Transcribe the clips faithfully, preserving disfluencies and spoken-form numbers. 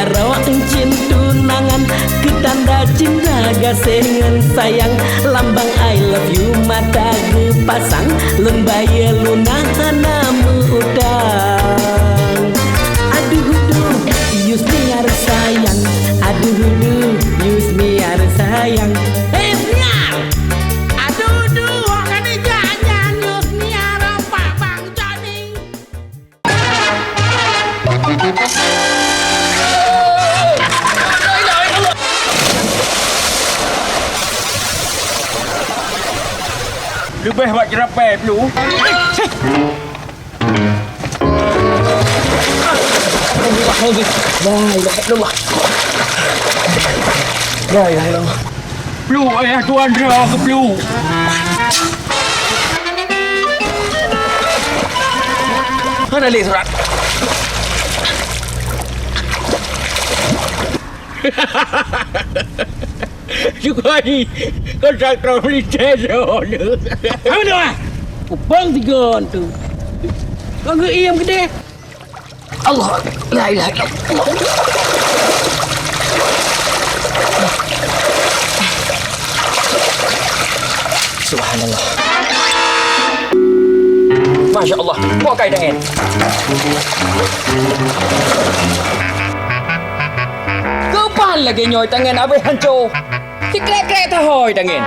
Rawak euncien tunangan, keu tanda cinta gaséh ngon sayang, lambang I love you mata geupasang, lôn bayeue lunaih hana meu-utang. Aduh duh, Yusniar sayang, aduh duh, Yusniar sayang. Eh, Yusniar! Aduh duh, hok keuneuk jak nyan Yusniar, Pak Bang Joni. Leubeh bak ceurapée, Plu. La ilaha illallah. La ilaha illallah. Plu, ayah tuan droe keu Plu. Hana lé surat. Sukoni, kontraktor militè droeneuh. Apa tu, ah? Kupang tiga tu. Kau geuiem keudeh. Allah, la ilaha illallah. Subhanallah. Masya Allah, bukai tangan. Keuban lagèe nyoe tangan abéh hanco. Sikrek-krek tahôi tangen.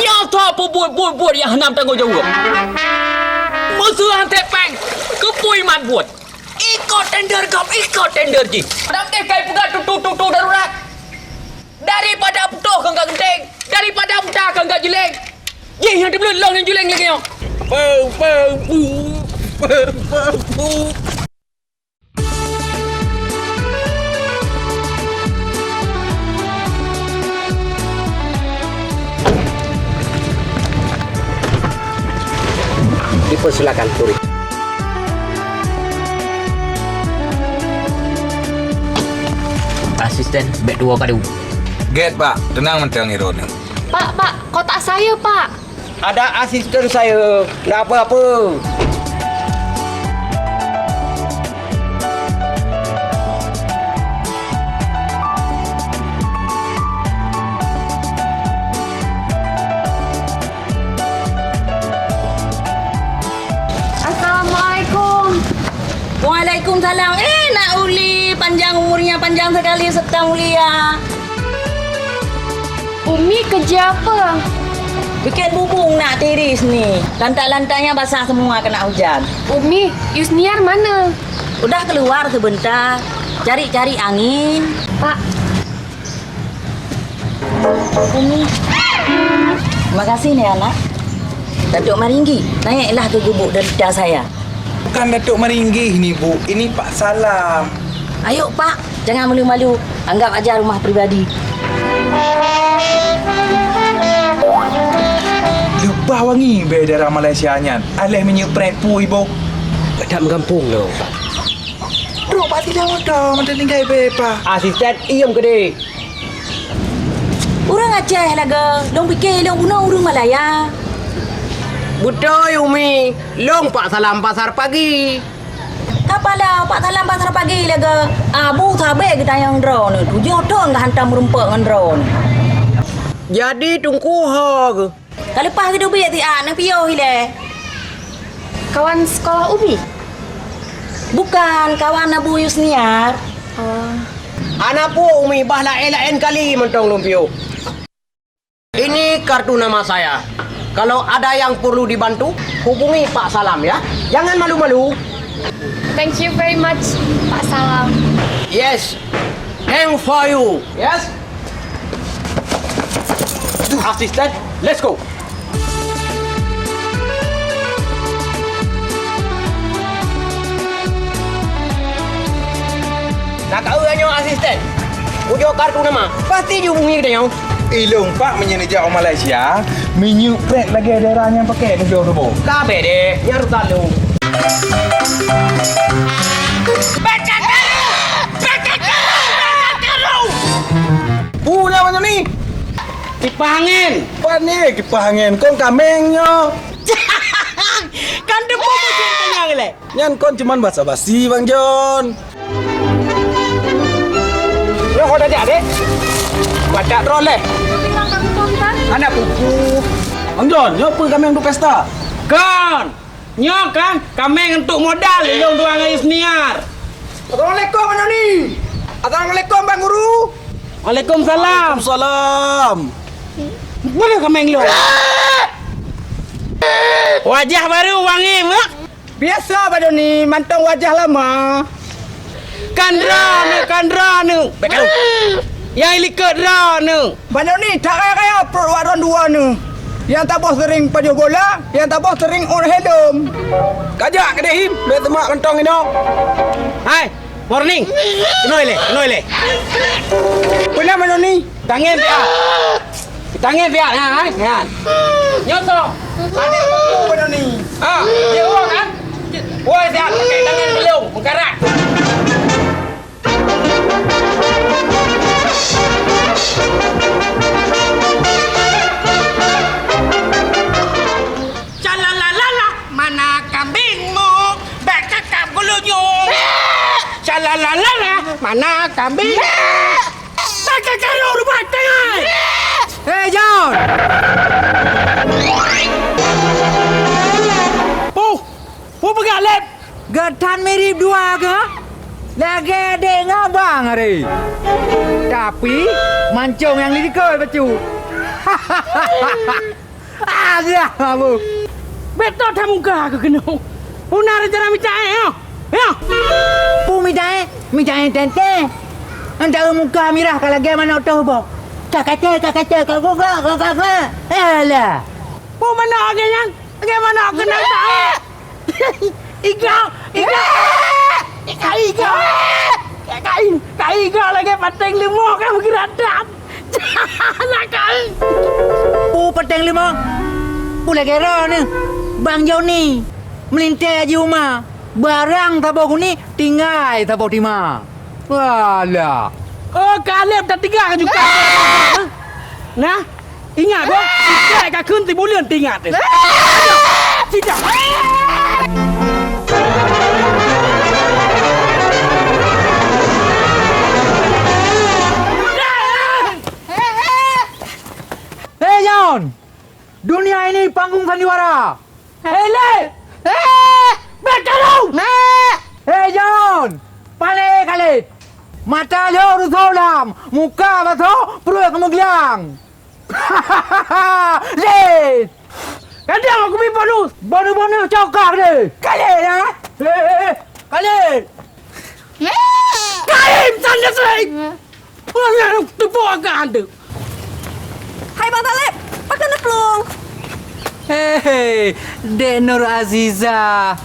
Nyoe soe peubuet buet-buet nyang hana tanggong jaweueb. Meuseu han tép péng, keupeue mat buet. Ikot tender gob, ikot tender jih. Dam teh kai peugah tutu-tutu darurat. Daripada putôh keu ka geunteng, daripada buta keu ka jeleng. Jih nyang teubeuleut lôn nyang jeleng lagèe nyoe. Peu, peu, pu, peu, peu, pu. Dipersilakan, turis. Asisten, bèk tuwoe kadu. Gèt, Pak. Teunang mantong droeneuh. Pak, Pak, kotak saya, Pak. Ada asisten saya, ndak apa-apa. Assalamualaikum. Waalaikumsalam. Eh, Nak Uli, panjang umurnya, panjang sekali serta mulia. Umi kerja apa? Bikin bubung nak tiris ni. Lantai-lantainya basah semua kena hujan. Umi, Yusniar mana? Udah keluar sebentar, cari-cari angin. Pak. Umi. Terima kasih ni anak. Datuk Maringgi, naiklah ke gubuk derita saya. Bukan Datuk Maringgih ni, Bu. Ini Pak Salam. Ayo, Pak. Jangan malu-malu. Anggap aja rumah pribadi. Leubah wangi bèe dara Malaysia nyan. Aléh minyeuk prèt pui boh. Kadang gampông lo. Trok bak sidang moto, mantong tinggai bèe, Pak. Asisten, iem keudeh. Ureueng Aceh lagoe, lôn pike lôn bunoe ureueng Malaya. Beutôi, Umi. Lôn Pak Salam Pasar Pagi. Kapala Pak Salam Pasar Pagi lagoe, abu sabe geutanyong droeneuh, tujoh thon geuhantom meurumpok ngon droeneuh. Jadi Teungku ho geuh? Ka leupah geuteubiet siat, neupiôh ilèe. Kawan sekolah Umi? Bukan, kawan Abu Yusniar. Oh. Hana peue Umi, bah laén-laén kali mantong lôn piôh. Ini kartu nama saya. Kalau ada yang perlu dibantu, hubungi Pak Salam ya. Jangan malu-malu. Thank you very much, Pak Salam. Yes. Thank for you. Yes. Asisten, let's go. Takeue nyoe asisten. Ujoe kartu nama. Pasti jihubungi geutanyoe. Ilôn Pak meunyoe neujak u Malaysia, minyeuk prèt lagèe dara nyang pakè tujoh ribu. Ka bèk deh, nyan urusan lôn. Peue na manyang ni? Kipah angén. Pane kipah angén, kon kaméng nyoe. Kan debu musim tengah lé. Nyan kon cuman basa-basi, Bang Jon. Adak deh. Badak droe leh. Anak pupu. Anggyon, nyoe peue kaméng untuk pesta? Kon! Nyoe kan kaméng untuk modal lôn dua ngon Isniar. Assalamualaikum, Bang Doni. Assalamualaikum, Bang Guru. Waalaikumsalam. Waalaikumsalam. Mana kaméng lôn? Wajah baru wangi, mak. Biasa, Bang Doni, mantong wajah lama. Kan droeneuh, kan droeneuh. Bèk karu. Nyang ilikot droeneuh. Bang Doni, that raya-raya pruet awak droen dua neuh. Nyang saboh seuring pajoh bola, nyang saboh seuring ôn helom. Kajak keudeh him, bèk teumak mantong inoe. Hai, Morning. Keunoe lé, keunoe lé. Peue na Bang Doni? Tangieng piah. Tangieng piah, ha, ha. Nyoe soe? Aneuk Bang Doni. Ha, dia urang kan? Woi, siap pakai tangan belum, meukarat. Calalalala, mana kambingmu? Bèk kakap geulinyueng. Calalalala, mana kambing? Bèk kakap lu rubat tangai. Hei, John! Puh! Puh peugah lép! Geutan mirip dua keuh? Lagèe dek ngon bang hari. Tapi, mancong nyang likot bacut. Alah, abu. Beutôi that muka keuh keunoe. Peue na rencana mita èh, nyoe? Nyoe? Peue mita èh? Mita èh teuntèe. Antara muka mirah ka lagèe manok toh boh. Ka kacau, ka kacau, ka gugak, ka gugak. Alah. Peue manok lagèe nyan? Lagèe manok keunong taék. Iga, iga. Ka iga. Ka i-, ka iga lagèe paténg leumo ka meugeuradak. Nakal. Peue paténg leumo? Peue lagèe droeneuh, Bang Joni, meulintèe di uma, barang saboh guni, tinggai saboh tima. Walah. Oh, ka lheueh tatinggai ka juka. Nah, ingat, boh, sijak ka kheun tibuleuen teuingat. Sijak. Hei, John! Dunia ini panggung sandiwara. Hei, Lé! Eh! Bèk karu! Hei, John! Pané Khalid! Mata lheueh rusoe lam, muka basoe, pruet meuglang. Lé! Kadang aku bri bonus. Bonus-bonus cokah deh. Khalid, ha? Eh, eh, eh. Khalid! Karim, sana, Sri! Teupeue agam tu? Hai Bang Taleb, pakon neuplueng? Hei, Dek Nur Aziza.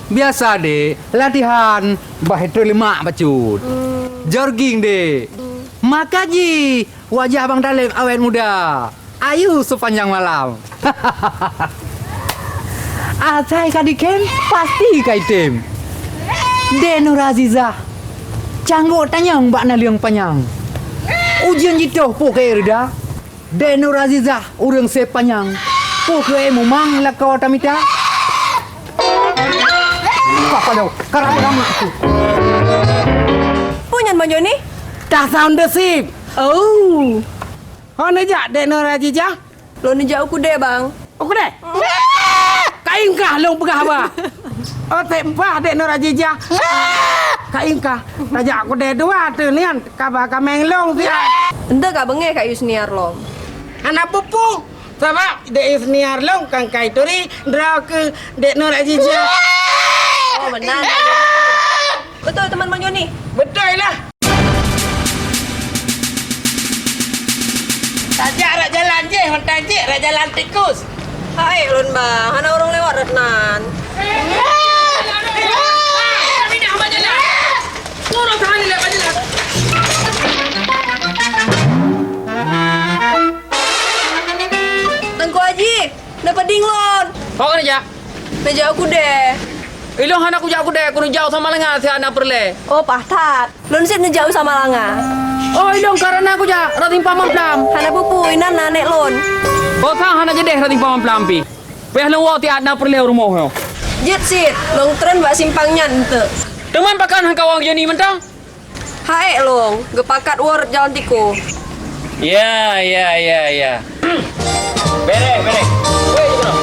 Biasa, Dek, latihan bah itu lemak bacut. Jogging, Dek. Maka jih wajah Bang Taleb awet muda. Ayu sepanjang malam. Asai ka dikem, pasti ka item. Dek Nur Azizah, canggok tanyong bak naleueng panyang. Ujeuen jitoh po keu reuda. Dek Nur Azizah ureueng sép panyang. Po keu mumang lakoe tamita. Papa lo, karang-karang aku. Peue nyan, Bang Joni? Tah sound the sip. Oh. Ho neujak Dek Nur Azizah? Lôn neujak u keudè, Bang. U keudè? Kain kah lôn peugah haba. Oh, teuk bah Dek Nur Azizah. Kain kah. Tajak u keudè dua teuh nian, kaba kaméng lôn siat. Ente ka beungéh Kak Yusniar lom. Hana peue-peue. Sabab Dek Yusniar lôn kan kai turi droe keu Dek Nur Azizah. Oh, meunan. Beutôi teuma Bang Joni? Beutôi lah. Tajak rot jalan jih, mantong jih rot jalan tikus. Hai, lôn ba, hana ureueng lewat rot nan. Teungku Haji, neupeuding lôn. Ho keuneuk jak? Neujak u keudè. Ilôn hana kujak u keudè, keuneuk jak u Samalanga siat na peureulèe. Oh, paih that. Lôn cit neujak u Samalanga. Oh, ilôn karena kujak rot simpang mamplam. Hana peue-peue, inan na aneuk lôn. Oh, sang hana jadeh rot simpang mamplam pih. Payah lôn woe siat na peureulèe u rumoh nyoe. Jeuet cit, lôn treun bak simpang nyan eunteuk. Teuma pakon han kawang Joni mantong? Hai, Long, geupakat woe rot jalan tikus. Ya, ya, ya, ya. Bereh, bereh. Woi, jukroh.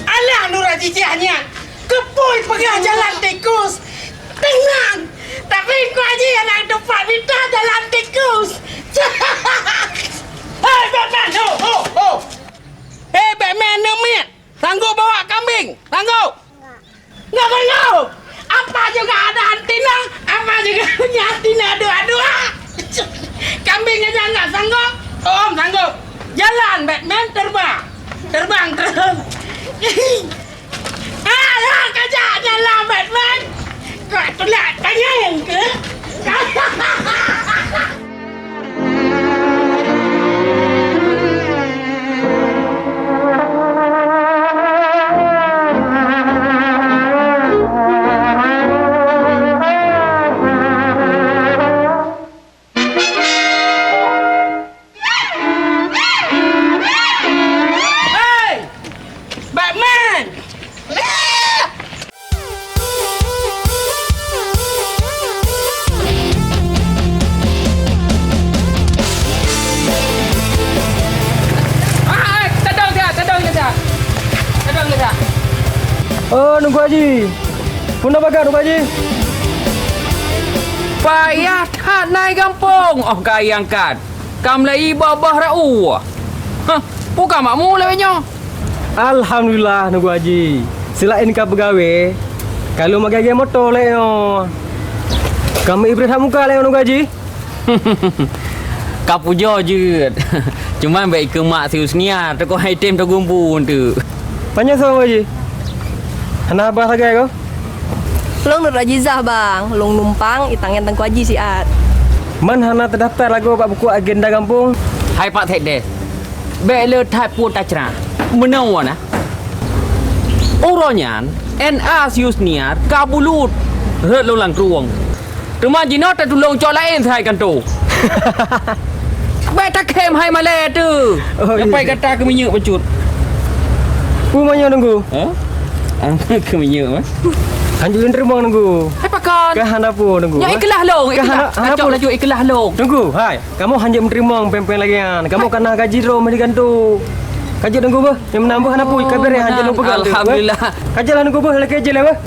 Alah, Nura jijah nyan. Keupeue peugah jalan tikus? Teunang. Tapi kok jih aneuk tupat mita jalan tikus. Hei, Batman, ho, ho, ho. Hei, Batman, aneuk miet. Sanggob bawa kambing? Sanggob? Enggak sanggob. Apa juga ada antina, apa juga punya antina dua-dua. Kambing aja enggak sanggob. Oh, sanggob. Jalan, Batman, terbang. Terbang terus. Alah, kajak jalan, Batman. Kau tulak tanyong ke? Hei! Batman! Ah, ah, tadong siat, tadong siat. Tadong siat. Oh, Teungku Haji. Peue na bagah, Teungku Haji? Payah that na i gampông, oh ka iangkat. Ka meulai boh-boh rot u. Hah, peue ka makmu lagèe nyoe? Alhamdulillah, Teungku Haji. Seulaén ka peugawée, ka lôn meugèe-gèe moto lagèe nyoe. Ka meuibreuh that muka lagèe nyoe, Teungku Haji. Ka pujoe jeuet. Cuman bèk ikeu mak si Husniar, teuka hai tem tagumbu teuk. Tanya soe, Teungku Haji? Hana haba sagai kah? Lôn Nur Ajizah, Bang. Lôn numpang i tangen Teungku Haji siat. Man hana teudaftar lagoe bak buku agenda gampông? Hai Pak Sekdes, bèk le that peue tacrah. Meunoe na. Uroe nyan, N A si Husniar ka bulut rhot lôn lam krueng. Teuma jinoe tatulông cok laén seuhai kanto. Bèk takhém hai malèe teuh. Oh, iya. Nyoe pai gata keu minyeuk bacut. Peue meunyoe, Teungku? Hah? Keu minyeuk, eh? Hanjeuet lôn teurimong, Teungku. Hai pakon? Ka hana peue, Teungku. Nyoe ikeulah lôn, ikeulah. Ka hana, hana peue. Laju ikeulah lôn. Teungku, hai. Kamoe hanjeuet meuteurimong péng-péng lagèe nyan. Kamoe ka na gaji droe meuh di kanto. Ka jeuet, Teungku, beuh. Nyang meunan beuh hana peue, ka bèrèh, hanjeuet lôn peugah. Alhamdulillah. Ka jeuet lah, Teungku, beuh, lakèe jeuet lah, beuh.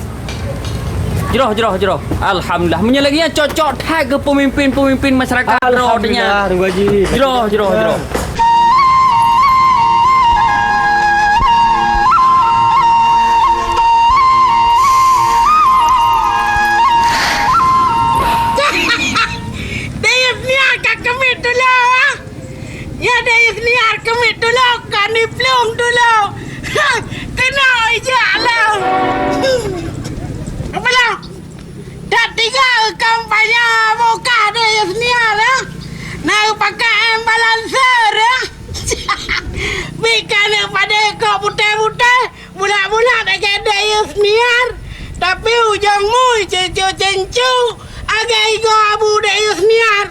Jroh, jroh, jroh. Alhamdulillah. Meunyoe lagèe nyan cocok that keu peumimpin-peumimpin masyarakat droe nyan. Alhamdulillah, Teungku Haji. Jroh, jroh, jroh. Dayeuh Niar ka keumiet tulông, ah. Ya, Dayeuh Niar keumiet tulông, ka niplueng tulông. Keunoe ijak lom. Apa lom? That tiga kampanye bukah Dayeuh Niar, ah. Na pakak em balancer, ah. Bit ka na padé kok putéh-putéh. Bulat-bulat lagèe Dayeuh Niar, tapi ujông mu cencu-cencu lagèe igoe abu Dayeuh Niar.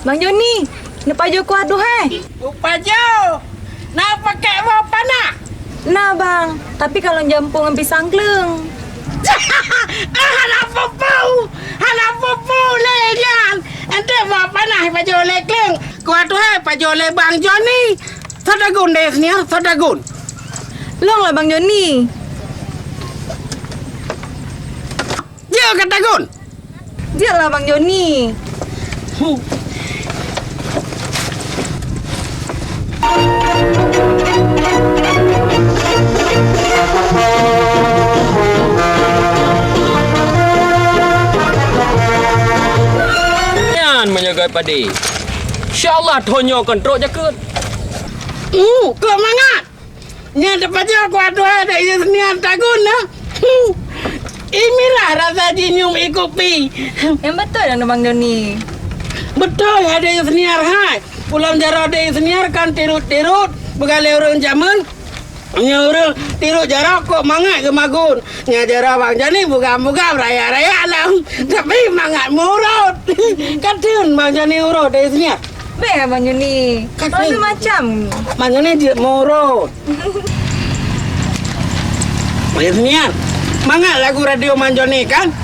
Bang Joni, neupajoh kuah duhai? Upajoh! Na pakèk boh panah? Na, Bang. Tapi ka lôn jampông ngon pisang kleueng. Ah, hana peue-peue! Hana peue-peue lé nyan! Enteuk boh panah pajoh lé kleueng. Kuah duhai pajoh lé Bang Joni. Soe tagun Dayeuh Niar, soe tagun? Lôn lah Bang Joni. Jeuet ka tagun? Jeuet lah Bang Joni. Nyan meunyoe gét padé. Insya Allah thon nyoe kon trok jakeuet. Uh, kok mangat! Nyan teupajoh kuah duhai Dayeuh Niar tagun na. Inilah rasa jinyium ie kupi. Nyang beutôi nyan Bang Joni. Beutôi hai Dayeuh Niar hai. Pulang jaroe Dayeuh Niar kan tirot-tirot, beugalée ureuëng jameun. Nyoe ureuëng tirot jaroe kok mangat geumagun. Nyoe jaroe Bang Joni bugam-bugam, rayak-rayak lom. Tapi mangat murot. Ka theun Bang Joni uroe Dayeuh Niar. Peh Abang Joni. Kan macam-macam. Abang Joni jeuet murot. Lihat niat. Mangat lagu radio Abang Joni kan?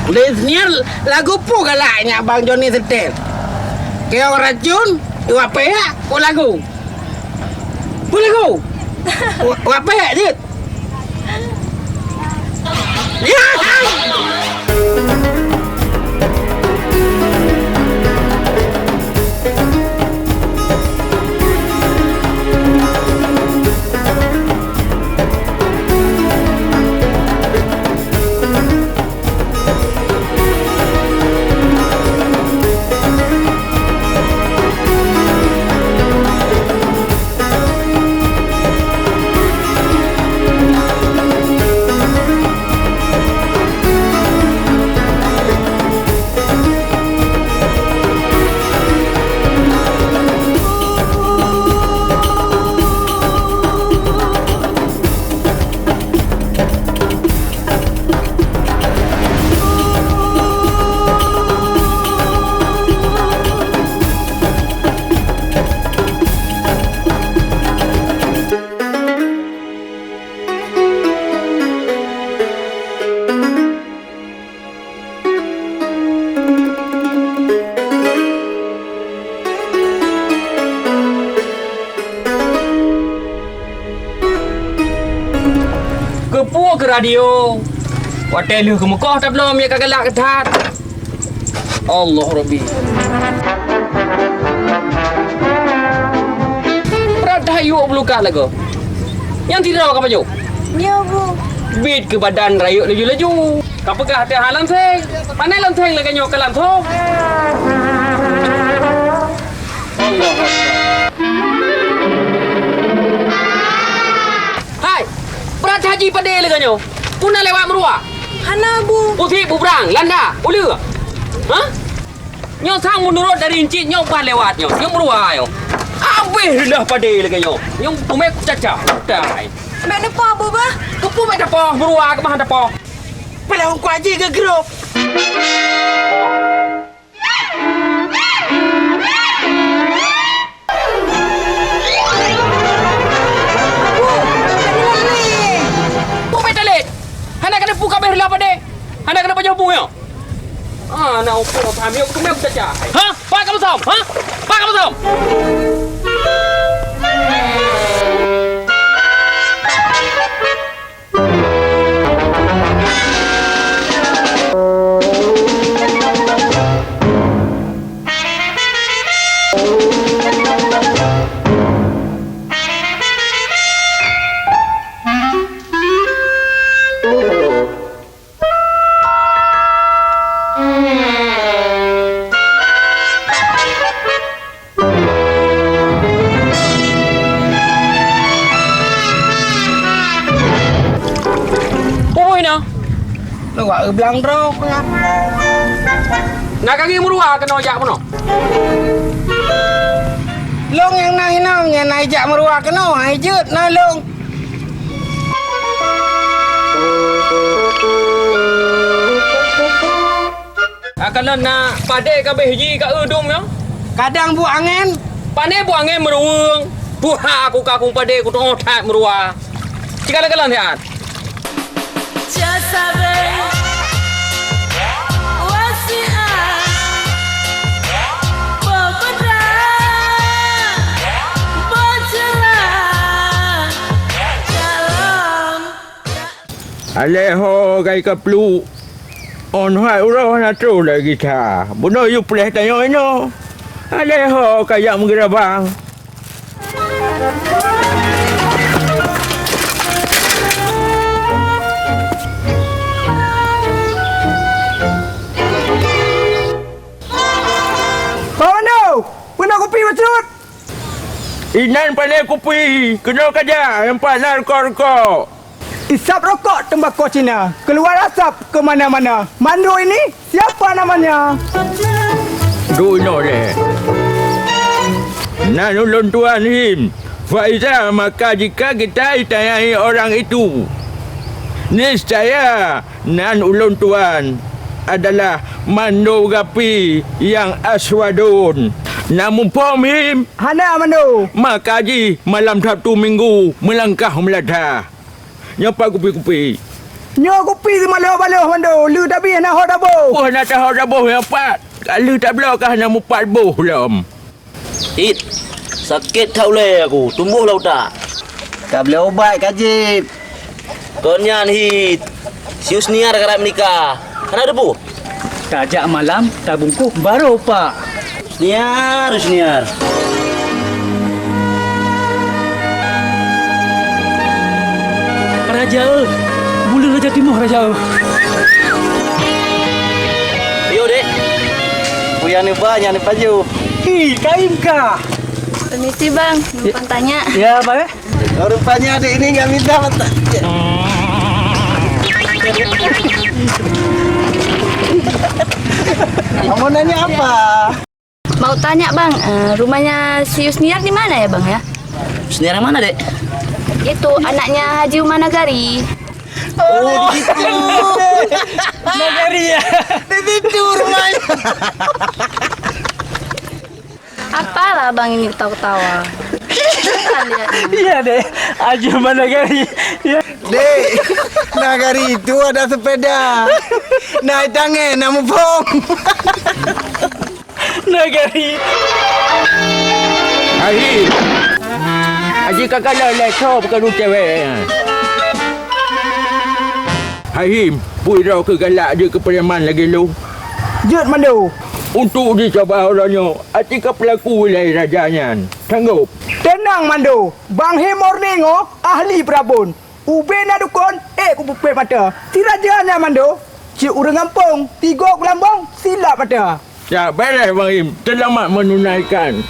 Lihat niat lagu peue galak nyan Abang Joni setel. Keong racun, dua pihak, peue lagu. Peue lagu? Wa-, wapék jeuet. Keupeue keu radio? Watèe lheueh keumeukoh tabloe miet ka galak that. Allah Rabbi. Brat that yue beulukat lagoe. Nyang sidroe ka pajoh? Nyoe, Bu. Biet keu badan rayeuk laju-laju. Ka peugah teuh hana lonseng. Pane lonseng lagèe nyoe ka langsông. Allah Akbar. Hai, brat haji padé lé geuh nyoe. Peue na lewat meuruwa? Hana, Bu. Pusi, bubrang, landa, uleue. Hah? Nyoe sang meunurot dari encik nyoe ban lewat nyoe. Nyoe meuruwa nyoe. Abéh reulah padé lagèe nyoe. Nyoe teumé kucaca. Utai. Bèk neupoh, Bu, bah. Keupeue bèk tapoh, meuruwa keumah tapoh. Peuleuh Teungku Haji geugrôp. Peue bèk talét? Hana keuneuk peue ka abéh reulah padé? Hana keuneuk pajoh bu nyoe? Ah, na upo kami, aku kami aku caca. Ha? Pak kamu som? Ha? Pak kamu som? Peue na? Luwah eu blang droe. Na kaki meuruwa keunoe jak bunoe. Long nyang na inong nyan na jak meuruwa keunoe, hai jeuet na long. Akalon na padé ka abéh ji ka eu dum nyoe. Kadang bu angén. Pane bu angén meuruweueng. Tuha aku ka kung padé ku tuoh that meuruwa. Cika lagèe lôn siat. Jasa be wasiat peubedra beujeurah dalam. Alèh ho gai ka pluek, on hai uroe na troh lagèe gisa. Bunoe yue puléh tanyoe inoe. Alèh ho ka jak meugeurabang. Pak Wando, peue na kupi bacut? Inan paleng kupi, keunoe ka jak, nyang pat na rukok-rukok. Isap rokok teumbako Cina, keuluar asap keu mana-mana. Mandua ini siapa namanya? Duek inoe lé. Nan ulôn tuan him, faiza maka jika kita ditanyai orang itu, niscaya nan ulôn tuan adalah Mando Gapi nyang aswadun. Na muphom him? Hana, Mando. Maka jih malam Sabtu Minggu meulangkah meulada. Nyoe pat kupi-kupi. Nyoe kupi si maloh-baloh, Mando. Le tabih na ho taboh. Boh na taho taboh nyoe pat. Ka le tabloe ka hana mupat boh lom. It, sakét that ulée aku, tumboh lam utak. Ka bloe ubat ka jeuet. Kon nyan hit, si Yusniar karab nikah. Hana teupeue? Tajak malam, tabungkôh barô, Pak. Yusniar, Yusniar. Raja eu, buleuen raja timoh, Raja eu. Yo, Dek. Buya neuba nyan neupajoh. Hi, kaim kah? Permisi, Bang. Numpang tanya. Ya, Bang, eh? Oh, rupanya adik ini nggak minta mata. Kamu nanya apa? Mau tanya, Bang, eh, rumahnya si Yusniar di mana ya, Bang, ya? Yusniar yang mana, Dek? Itu anaknya Haji Umar Nagari. Oh, di situ. Nagari ya? Di situ rumahnya. Apalah abang ini ketawa-ketawa? Kan lihat ini. Iya deh, Haji Umar Nagari. Ya. Dek, Nagari itu ada sepeda. Naik tangan, nak muphom. Nagari. Haji. Haji kakak dah lecok bukan cewek. Hai Him, peue droe keu galak jeuet keu preman lagée lôn? Jeuet, Mando. Untuk jicoba uroe nyoe, atika peulaku wilayah raja nyan. Sanggob? Teunang, Mando. Bang Him Morning nyoe ahli peurabon. Ubé na dukon, ék kupeupéh mata. Si raja nyan, Mando, cit ureuëng gampông, tigo keulambong, silap mata. Ya, beres, Bang Im. Seulamat meununaikan.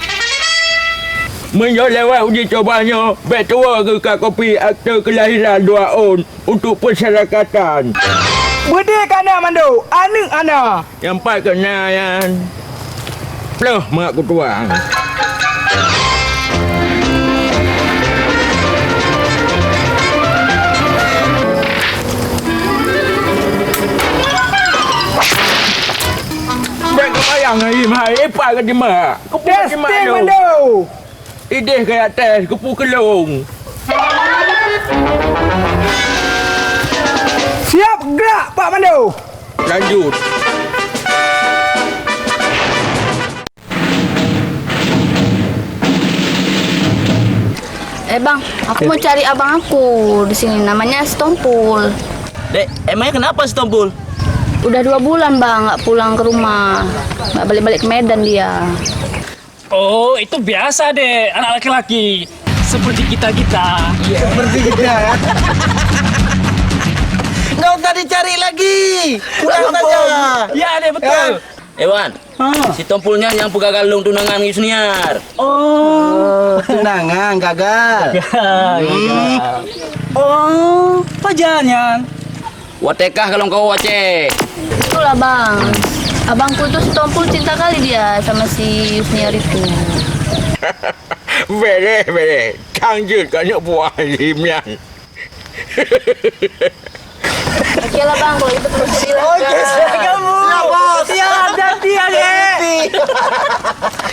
Meunyoe lewat uji coba nyoe, bék tuwoe keu ka kopi akte keulahiran dua ôn untuk peusyarakatan. Beudé ka na, Mando, aneuëk hana. Nyang pat keu na nyan, ploh mak kutuang. Bék keubayang, Haim, hai, ipat ka jimak. Keupeue ka jimak lôn? Idéh kaya tes, keupeue keulông. Siap gerak, Pak Mando. Lanjut. Eh, Bang, aku mau cari abang aku di sini, namanya Sitompul. Dek, emangnya kenapa Sitompul? Udah dua bulan, Bang, nggak pulang ke rumah. Nggak balik-balik ke Medan dia. Oh, itu biasa, Dek, anak laki-laki. Seperti kita-kita. Iya. Seperti kita, ya. Nggak usah dicari lagi. Pulang saja. Ya, Dek, betul. Kan? Ewan, Sitompul nyan nyang peugagal lôn tunangan ngon Yusniar. Oh. Oh, tunangan gagal. Gagal, gagal. Oh, pajan nyan. Watée kah kalon kawoe Aceh. Itulah, Bang. Abangku itu Sitompul cinta kali dia sama si Yusniar itu. Beres, beres. Kang jeuet ka nyoe buah alim nyan. Oke lah, Bang, kalau itu perlu cerita. Oke, siap kamu. Siap, Bos. Siap, hati-hati ya, Dek. Hati-hati.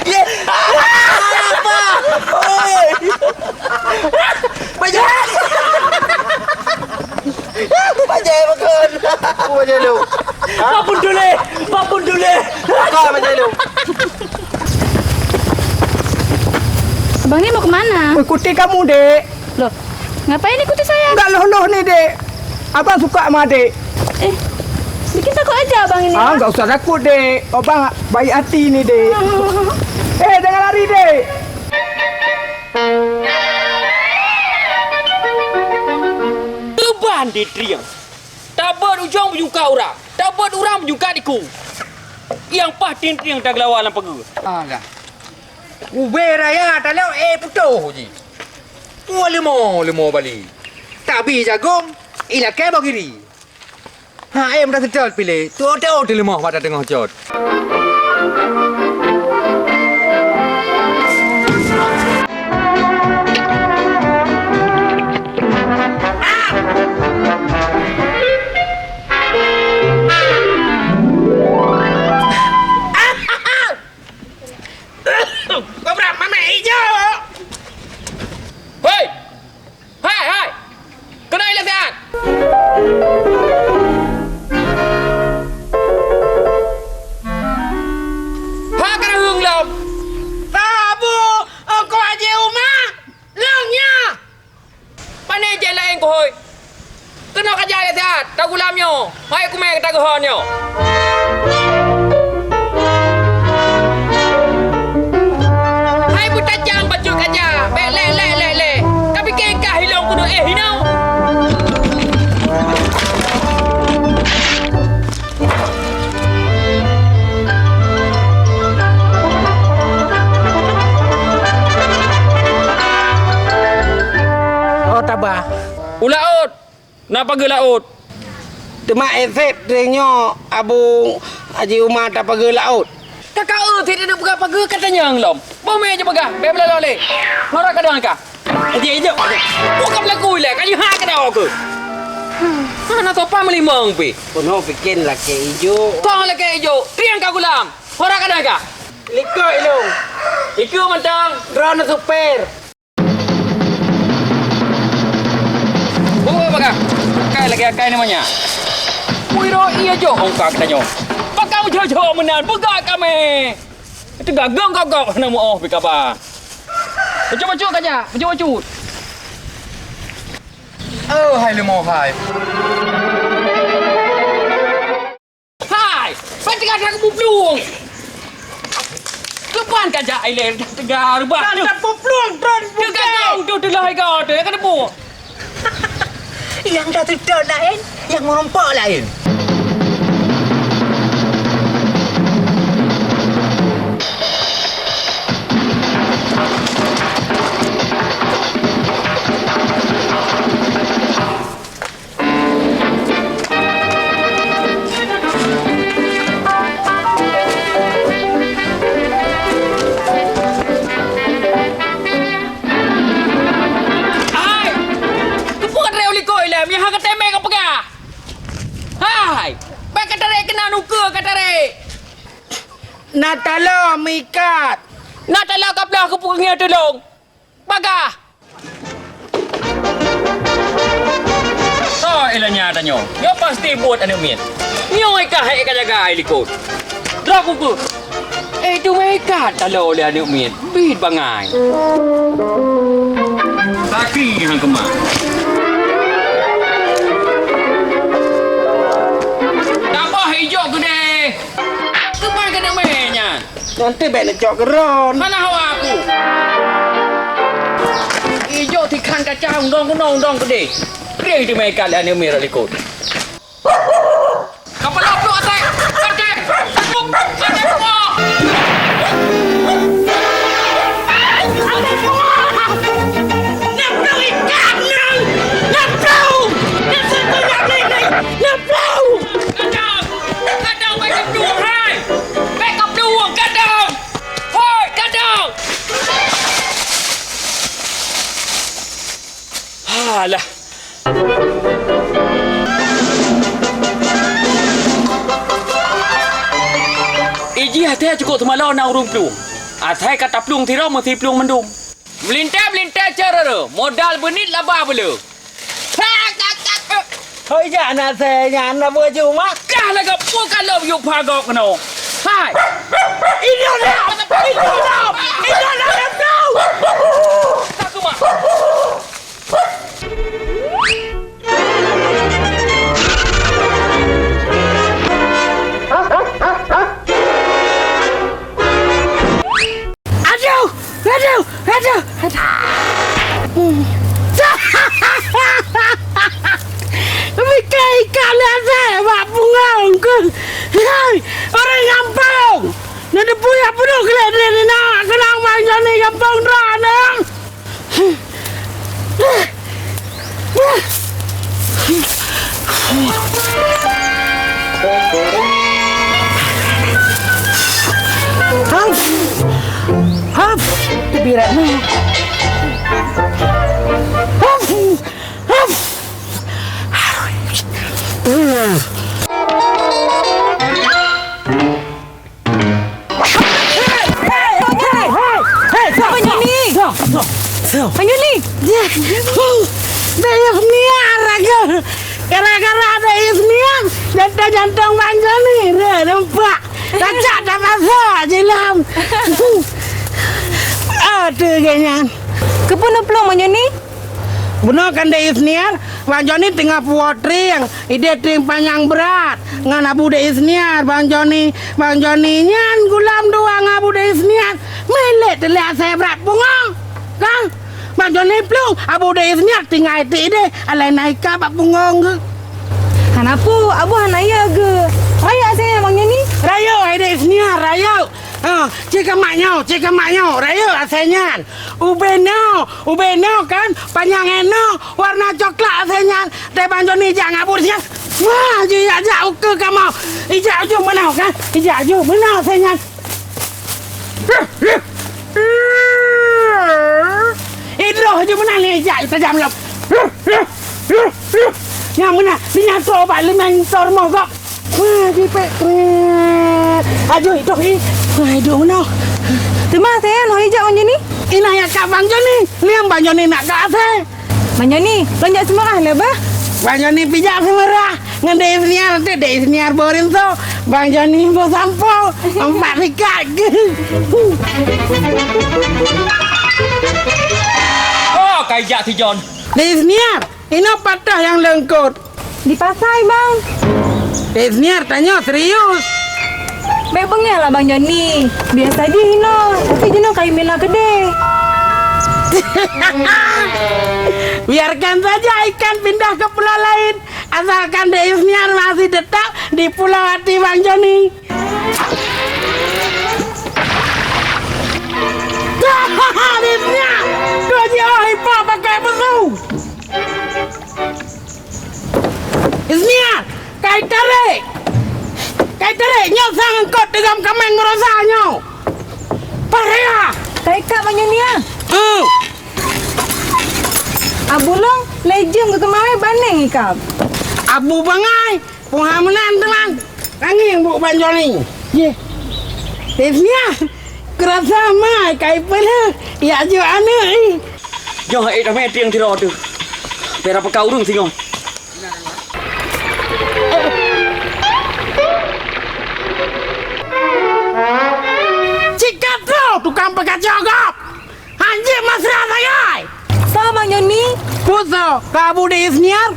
Ye. Apa? Oi. Bajai. Bajai bakon. Apa bajai lu? Hah? Apa pun dule? Apa pun dule? Apa bajai lu? Abang ni mau kemana? Ikuti kamu, Dek. Loh, ngapain ikuti saya? Enggak loh-loh ni, Dek. Abang suka sama Dek. Eh, bikin takut aja abang ini. Ah, enggak usah takut, Dek. Abang baik hati ni, Dek. Eh, jangan lari, Dek. Teban di triang. Tabot ujong meujungka urang. Tabot urang meujungka diku. Nyang paih ting-ting tageulawa lam pageue. Alah. Ubé raya talok, eh, putôh jih. Mua leumo, leumo Bali. Tabi jagong, ilakée bak kiri. Ha, eh, mudah seutôt pilih. Tuwoe-tuwoe teuleumoh bak teungoh cot. Hôi. Keunoe ka jak lé siat, tagulam nyoe. Hai kumé ka tageuhon nyoe. Hai beutajam bacut kaja, bèk lé, lé, lé, lé. Ka pike kah ilong keuneuk éh hinoe. Oh, taba. U laôt. Na pageue laôt. Teuma éh sép teuh nyoe Abu Haji Uma tapageue laôt. Ka ka eu sit inong peugah pageue ka tanyong lom. Boh mé jipeugah, bèk meulaloe lé. Nora ka dong ka. Aji ijok. Buka pelaku ilèe, ka jiha ka dong keu. Hana sopan meulimong pih. Keunoe pike lakèe ijok. Kong lakèe ijok, piang ka gulam. Nora ka dong ka. Likot ilong. Ikeu mantong. Droeneuh super. Beubaga, akai lagèe akai ni manyak. Wiro iya jok ongka geutanyoe. Pakam jok-jok meunan, peugah kamé. Teuga gong gok-gok hana meu-oh pih kaba. Bacut-bacut kajak, bacut-bacut. Oh, hai leumo hai. Hai! Ban teuga that geuplueng! Keuban ka jak ilèe teuga reubah. Ban teuga tapuplueng tron bukai. Teuga tu teulah iga tu, ka teupeue. Nyang ka seutôt laén, nyang meurumpok laén. Hai! Keupeue ka tarek u likot ilèe, meunyo hana ka teumeung ka peugah? Hai! Bèk ka tarek keunan ukeue ka tarek! Na taloe meuikat! Na taloe ka blah keupeue ngieng tulông! Bagah! Oh, ilanya tanyoe. Nyoe pasti buet aneuk miet. Nyoe ka hék ka jaga ai likot. Droe kuku. Eh, tu meuikat taloe lé aneuk miet. Bit bangai. Sakét han keumah. Taboh ijok keudeh. Keuban keuneuk mé nyan. Nanti bèk neucok keu droen. Hana hawa aku. Ijok tikhan kaca undong keunoe undong keudeh. Krieng teuma ikat lé aneuk miet rot likot. Kapala pluek asai. Atai. Atai. Atai. Atai. Atai. Atai. Atai. Atai. Atai. Atai. Gadang! Gadang bèk kaplueng, hai! Bèk kaplueng, gadang! Hoi, gadang! Halah! Iji até cukôp teumalo na ureueng plueng. Asai ka taplueng sidroe meusi plueng mandum. Meulintèe-meulintèe ceureureu, modal beunit laba beuleu. Hoi jak na sè nyan na beuju mak. Kah lagak peue ka lom yue pagok keunoe. Hai. Inong dah. Inong dah. Inong dah. Inong dah. Aku mak. Aduh! Aduh! Aduh! Aduh! Mika ikan lezat bak punggong ku. Hai, orang gampang. Nak tepui apa tu kelek dia ni nak kenang main ni gampang dah nang. Hap! Hap! Tebirat ni. Hap! Hap! Hei, Bang Joni! Bang Joni! Dayah Mia raga! Gara-gara ada Yasmia, jantung-jantung Bang Joni re nampak. Tacak tak rasa jilam. Aduh, ganyan. Keupeue neuplueng, Bang Joni? Bunoe kan Dek Isniar, Bang Joni teungoh puwoe trieng, idéh trieng panyang brat ngon Abu Dek Isniar, Bang Joni. Bang Joni nyan gulam dua ngon Abu Dek Isniar, milék teuléh asèe brat pungoh. Kan? Bang Joni plueng, Abu Dek Isniar tinggai ti idéh, alai na ika bak punggong geuh. Hana peue, Abu hana yö geuh. Rayeuk asèe nyan Bang Joni. Rayeuk, hai Dek Isniar, rayeuk. Ha, cit keu mak nyoe, cit keu mak nyoe, rayeuk asèe nyan. Ubé nyoe, ubé nyoe kan, panyang inoe, warna coklat asèe nyan. Teuh Bang Joni jak ngon Abu Dek Isniar. Wah, jijak-jak ukeue kamoe. Ijak ujoe meunoe kan, ijak ujoe meunoe asèe nyan. Idroh ju meunan lé jak tajam lom. Nyang meunan, di nyan trok bak limeng tor moh gop. Wah, jipek krek. Ajoh idroh i. Wah, idroh meunoe. Teuma asèe nyan ho ijak Bang Joni? Ina jak kab Bang Joni. Liang Bang Joni nak kab asèe. Bang Joni, lôn jak seumeurah lé bah. Bang Joni pih jak seumeurah. Ngon Dek Isniar, nanti Dek Isniar boh rinso, Bang Joni boh sampo, empat sikat. Oh, ka ijak si Jon. Dek Isniar, inoe pat teuh nyang leungkot. Di pasai, Bang. Dek Isniar, tanyoe serius. Bèk beungèh lah, Bang Joni. Biasa jih inoe, tapi jinoe kayém mila keudéh. Biarkan saja ikan pindah ke pulau lain. Asalkan Dek Isniar masih tetap di pulau hati Bang Joni. Dek Isniar, kau jiôh ipok pakai pesu. Isniar, kai tarek. Kai tarek, nyoe sang eungkot teugam kaméng meurasa nyoe. Pahaya. Kai kab Bang Joni, ah. Hmm. Abu lôn, lé jeuem keu keumaré baneng ikab. Abu bangai, puha meunan teuma. Tangieng bu Bang Joni. Yeh. Teuh nyan, keurasa mai kai peuleueh, jak jok aneuk ih. Nyoe ék damé tieng sidroe teuh. Pira peuka ureueng singoh. Cit ka troh tukang peukaco gob. Hanjeuet mesra sagai! Soe Bang Joni? Peue soe? Ka Abu Dek Isniar?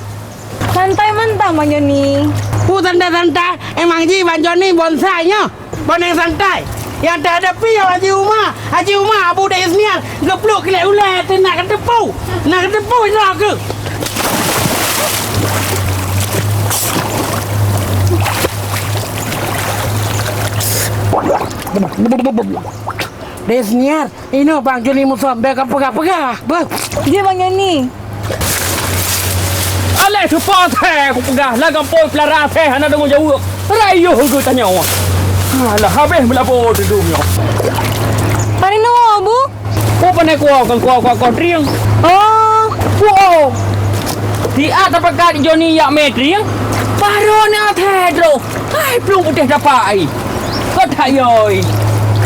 Santai mantong Bang Joni. Peue santai-santai? Emang jih Bang Joni bonsai nyoe? Boneng santai. Nyang teuhadapi nyoe Haji Uma. Haji Uma, Abu Dek Isniar geupluek kilek ulèe teuh na kateupeue. Na kateupeue droe keuh. Dek Isniar, inoe Bang Joni musoh, bèk kapeugah-peugah. Beuh. Jih Bang Joni. Alah, seupôt thèe kupeugah, lam gampông peulara thèe hana deungoe jaweueb. Rayeuk geutanyoe. Alah, habéh meulabô teudum nyoe. Pane nyoe, Bu? Oh, pane kuwoe, kon kuwoe, kuwoe, kuwoe trieng. Oh. Kuwoe. Siat tapakat Joni jak mé trieng. Baroe na thèe droe. Hai, plueng putéh tapak ai. Keu that yoi.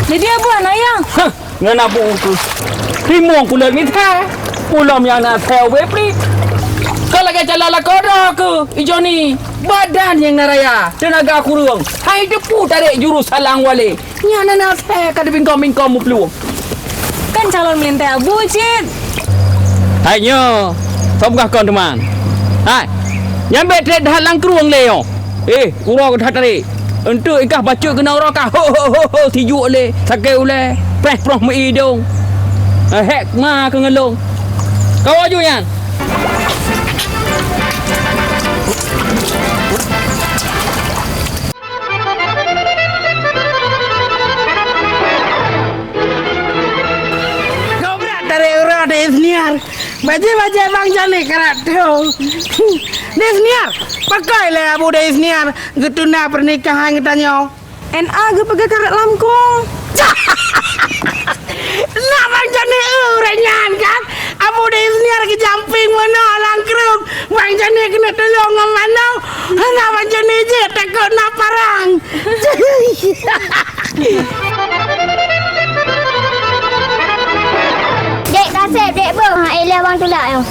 Jadi, Abu hana nyang? Hah. Ngon Abu keuh. Trimong kulôn mita. Ulôn nyang na asèe ubé pliek. Ka lagèe calon lakoe droe keuh, i Joni. Badan nyang na raya, teunaga kureueng. Hai teupeue tarek jurus salang walé. Nyan na asèe ka teubingkong-bingkong meuplueng. Kan calon meulintèe Abu cit. Hai nyoe, soe peugah kon teuma. Hai. Nyan bèk trép that lam krueng lé nyoe. Eh, uroe ka that tarek. Eunteuk ikah bacut keunoe uroe ka ho, ho, ho, ho, sijuek lé, sakét ulèe, preh proh meu idong. Eh, hék ma keu ngeulong. Kawa ju nyan. Kau brat tarek uroe Dek Isniar. Bajèe-bajèe Bang Joni karat teuh. Dek Isniar, pakon lé Abu Dek Isniar geutunda pernikahan geutanyoe. N A geupeugah karat lam krueng. Nak Bang Joni ureueng nyan kan? Abu Dek Isniar geujamping meunoe lam krueng. Bang Joni keuneuk tulông ngon manoe. Hana Bang Joni jeuet takot na parang. Dek kaseb, dek beuh, ha, eh, lheuh Bang tulak nyoe.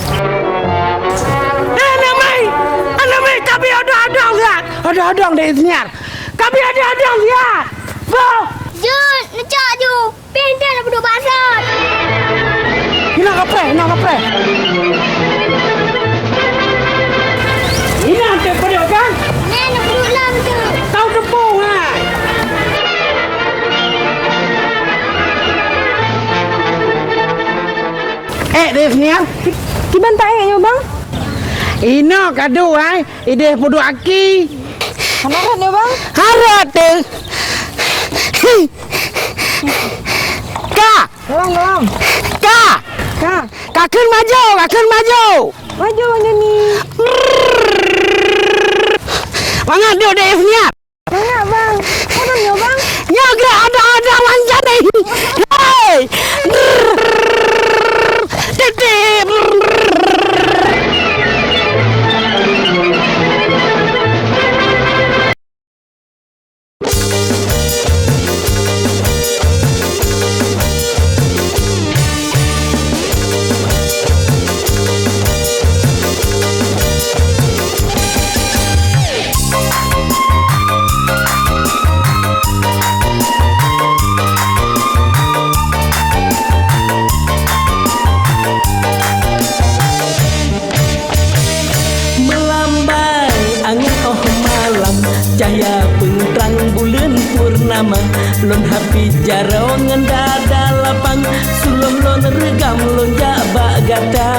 Eh, aneuk miet! Aneuk miet, ka bi odong-odong siat! Odong-odong Dek Isniar! Ka bi odong-odong siat! Beuh! Jeuet, neucok ju! Pih nyan na peuduek bak sot! Inoe kapreh, inoe kapreh! Nia, ki-, kiban taék nyoe, Bang? Inoe kadu hai, idéh peuduek aki. Hana rot nyoe, Bang? Harot teuh. Ka! Gohlom, gohlom. Ka! Ka! Ka kheun maju, ka kheun maju. Maju, Bang Joni. Mangat duek deh Nia. Mangat, Bang. Apa nyoe, Bang? Nyoe gerak ada-ada Bang Joni. Hei! Titip. Meulambai angén óh malam, cahya peuntrang buleuen purnama. Lôn hapit jaroe ngon dada lapang, su lôn lôn reugam lôn jak bak gata.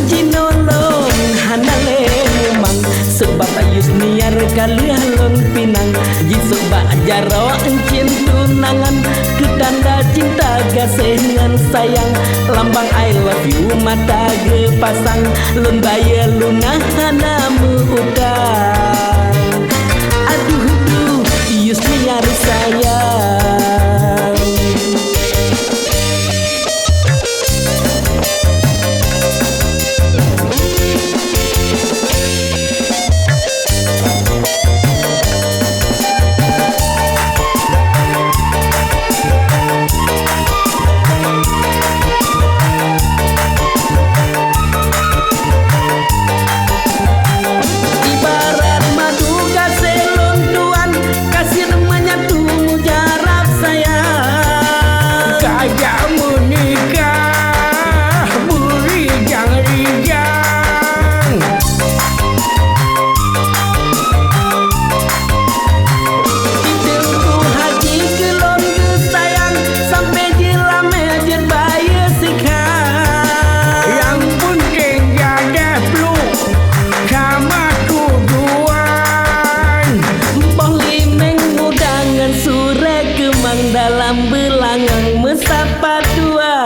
Jinoe lôn hana lé mumang, sabab Yusniar ka lheueh lôn pinang. Jisôk bak jaroe euncien tunangan, keu tanda cinta gaséh ngon sayang. Lambang I love you mata geupasang, lôn bayeue luna hana meu-utang. Aduh duh, Yusniar sayang. Ibarat madu gaséh lôn tuan, ka sireup meunyan tu mujarab sayang. Ka jak meunikah beurijang-rijang. Di teungku haji keu lôn geusayang, sampai jilamé jeuet bayeue sikha. Nyang peunteng gadeh pluek sama tujuan. Boh limeng muda ngon surée keumang, dalam beulangong meusapat dua.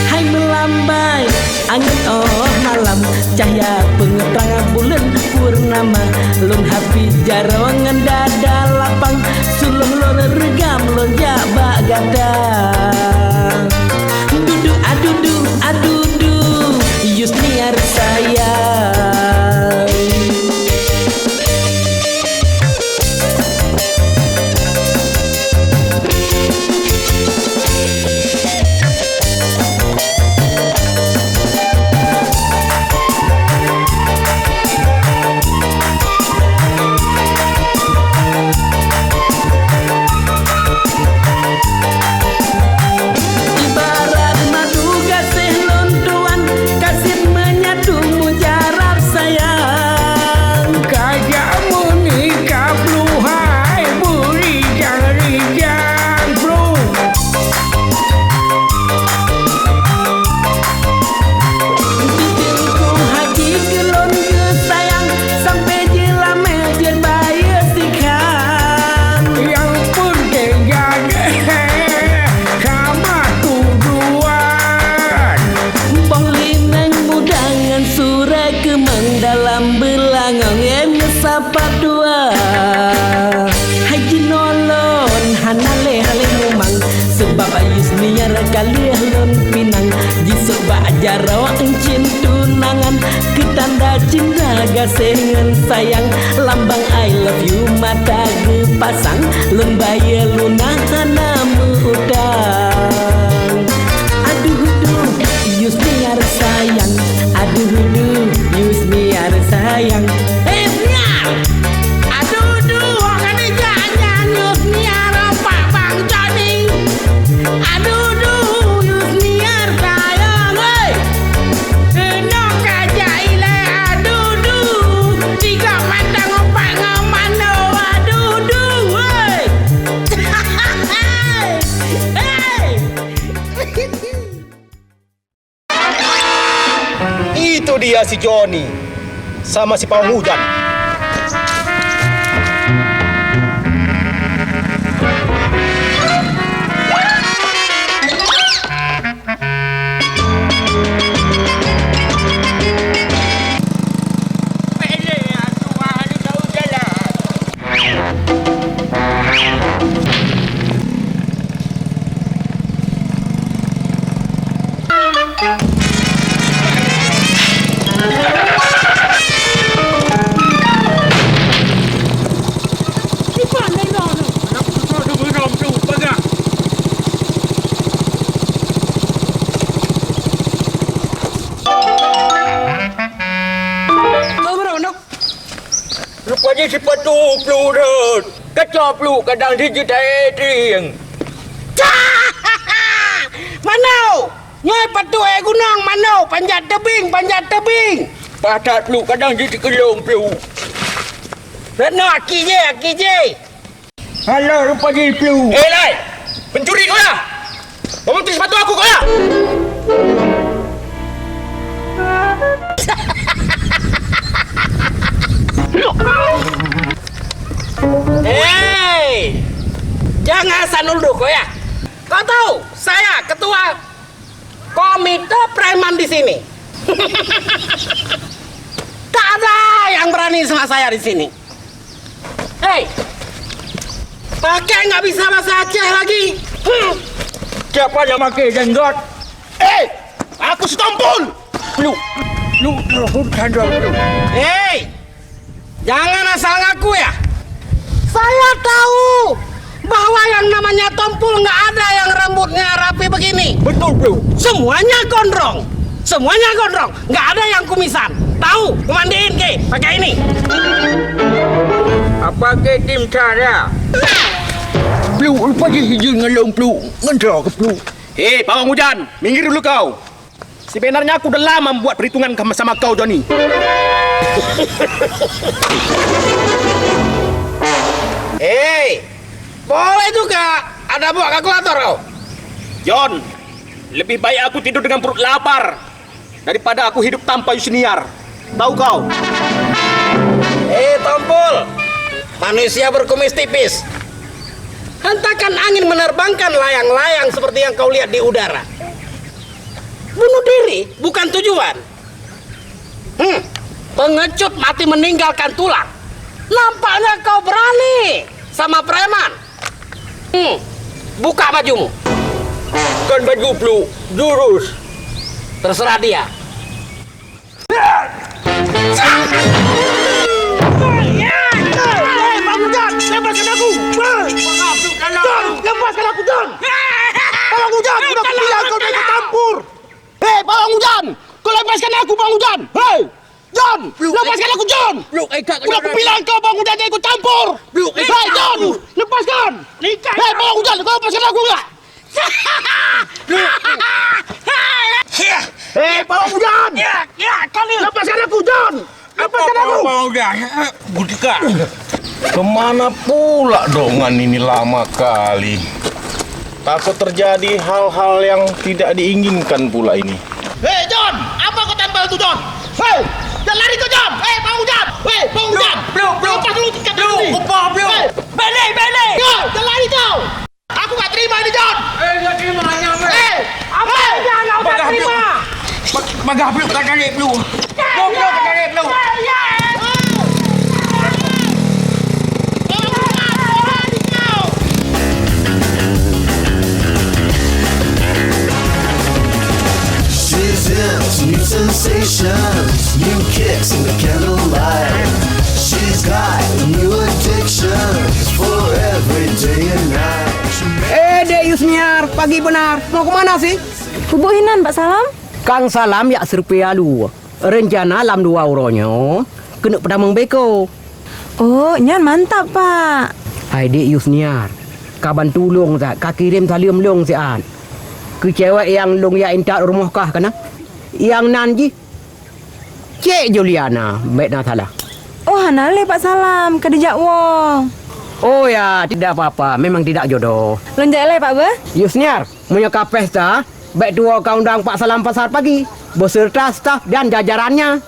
Hai meulambai angén óh malam, cahya peuneutrang buleuen purnama. Lôn hapit jaroe ngon dada lapang, su lôn lôn reugam lôn jak bak gata. Dudu adudu adudu, Yusniar sayang. Ibarat madu gaséh lôn tuan, ka sireup meunyan tu mujarab sayang. Ka jak meunikah pluek hai beurijang-rijang pluek. Di teungku haji keu lôn geusayang, sampai jilamé jeuet bayeue sikha. Nyang peunteng gadeh sama tujuan. Boh limeng muda ngon surée keumang, dalam beulangong meusapat dua. Hai jinoe lôn hana lé-lé mumang, sabab Yusniar ka lheueh lôn pinang. Jisôk bak jaroe euncien tunangan, keu tanda cinta gaséh ngon sayang. Lambang I love you mata geupasang, lôn bayeue luna hana meu-utang. Aduh duh, Yusniar sayang. Aduh duh, Yusniar sayang. Hei Yusniar! Aduh duh, awak ka neujak nyan Yusniar bak Bang Joni. Aduh duh, Yusniar sayang, hei! Keunoe ka jak ilée, aduh duh, tiga mata ngon pat ngon manoe, aduh duh, hei! Hei! Dia si Joni sama si Pawang Hujan. Rupajih sipatu pluek rhot, kaco pluek kadang jijeuet aé trieng. Mano! Nyoe patu aé gunong, mano! Panjat teubieng, panjat teubieng! Patat pluek kadang jiteukeulong pluek. Reno aki jih, aki jih! Halo, rupa jih pluek. Eh, Lai! Pencuri kau ya? Kau mencuri sepatu aku kau ya? Hei! Jangan asal nuduh kau ya. Kau tahu, saya ketua komite preman di sini. Tak ada yang berani sama saya di sini. Hei, pakai nggak bisa bahasa Aceh lagi. Hmm. Siapa yang pakai jenggot? Eh, aku si Tompul. Lu, lu, lu, lu, lu. Hei, jangan asal ngaku ya. Saya tahu bahwa yang namanya Tompul nggak ada yang rambutnya rapi begini. Betul, Bro. Semuanya gondrong. Semuanya gondrong. Nggak ada yang kumisan. Tahu, memandiin ke pakai ini. Apa ke tim cara? Bro, lupa je izin ngelong, Bro. Ngendra ke, Bro. Hei, Pawang Hujan, minggir dulu kau. Sebenarnya aku udah lama membuat perhitungan sama kau, Joni. Hei, boleh juga ada buat kalkulator kau. Jon, lebih baik aku tidur dengan perut lapar daripada aku hidup tanpa Yusniar. Tahu kau? Eh, Tompul, manusia berkumis tipis. Hentakan angin menerbangkan layang-layang seperti yang kau lihat di udara. Bunuh diri bukan tujuan. Hmm, pengecut mati meninggalkan tulang. Nampaknya kau berani sama preman. Hmm, buka bajumu. Bukan baju, Bro, jurus. Terserah dia. Hei, Bang Ujang, lepaskan aku! Jon, lepaskan aku, Jon! Bang Ujang, udah kubilang kau jangan ikut campur! Hei, Bang Ujang, kau lepaskan aku, Bang Ujang! Hei, Jon, lepaskan aku, Jon! Udah kubilang kau, Bang Ujang, jangan ikut campur! Hei, Jon, lepaskan! Hei, Bang Ujang, kau lepaskan aku nggak? Hei, Bang Ujang! Ya, ya, kali. Lepaskan aku, Jon! Lepaskan aku! Bang Ujang, butika. Kemana pula dongan ini lama kali? Takut terjadi hal-hal yang tidak diinginkan pula ini. Hei, Jon! Apa kau tambal tu, Jon? Hei! Jangan lari kau, Jon! Hei, Bang Ujang! Hei, Bang Ujang! Bro, bro, bro. Lepas dulu tiket ini. Bro, bro. Hei! Balik, balik! Jon, jangan lari kau! Aku tak terima ini, Jon! Eh, tak terima, hanya, weh. Eh, apa yang nak terima? Bagah, Bro. Ba-, bagah, Bro, tak tarik, Bro. Bro, bro, tak tarik, Bro. She's into new sensations, new kicks in the candlelight. She's got a new addiction for every day and night. Eh, Dek Yusniar, pagi benar. Mau ke mana sih? Kubu hinan, Pak Salam. Kang Salam jak sireupi alu. Rencana lam dua uroe nyoe keuneuk peutamong beko. Oh, nyan mantap, Pak. Hai Dek Yusniar, ka bantu lôn that, ka kirém saleuem lôn siat. Keu cewek nyang lôn jak intat rumoh kah kana? Nyang nan jih Cek Juliana, bèk na salah. Oh, hana lé Pak Salam, ka dijak woe. Oh ya, tidak apa-apa, memang tidak jodoh. Lôn jak lé, Pak Beuh. Yusniar, meunyoe ka pesta, Bèk tuwoe ka undang Pak Salam Pasar Pagi beserta staf dan jajarannya.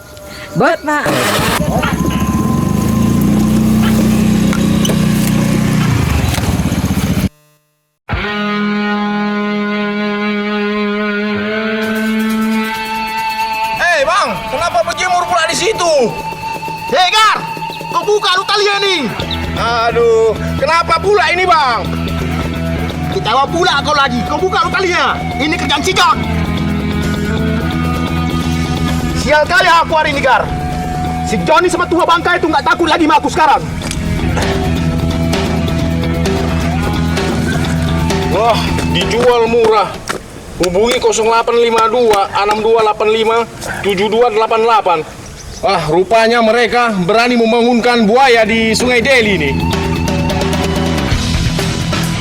Beuet, Pak. Hei, Bang, kenapa berjemur pula di situ? Hei, Gar, kau buka lu tali ni. Aduh, kenapa pula ini, Bang? Ketawa pula kau lagi. Kau buka lu tali ya. Ini kerjaan si John. Sial kali aku hari ini, Gar. Si John ini sama tua bangkai itu nggak takut lagi sama aku sekarang. Wah, dijual murah. Hubungi kosong delapan lima dua, enam dua delapan lima, tujuh dua delapan delapan. Ah, rupanya mereka berani membangunkan buaya di Sungai Deli ni.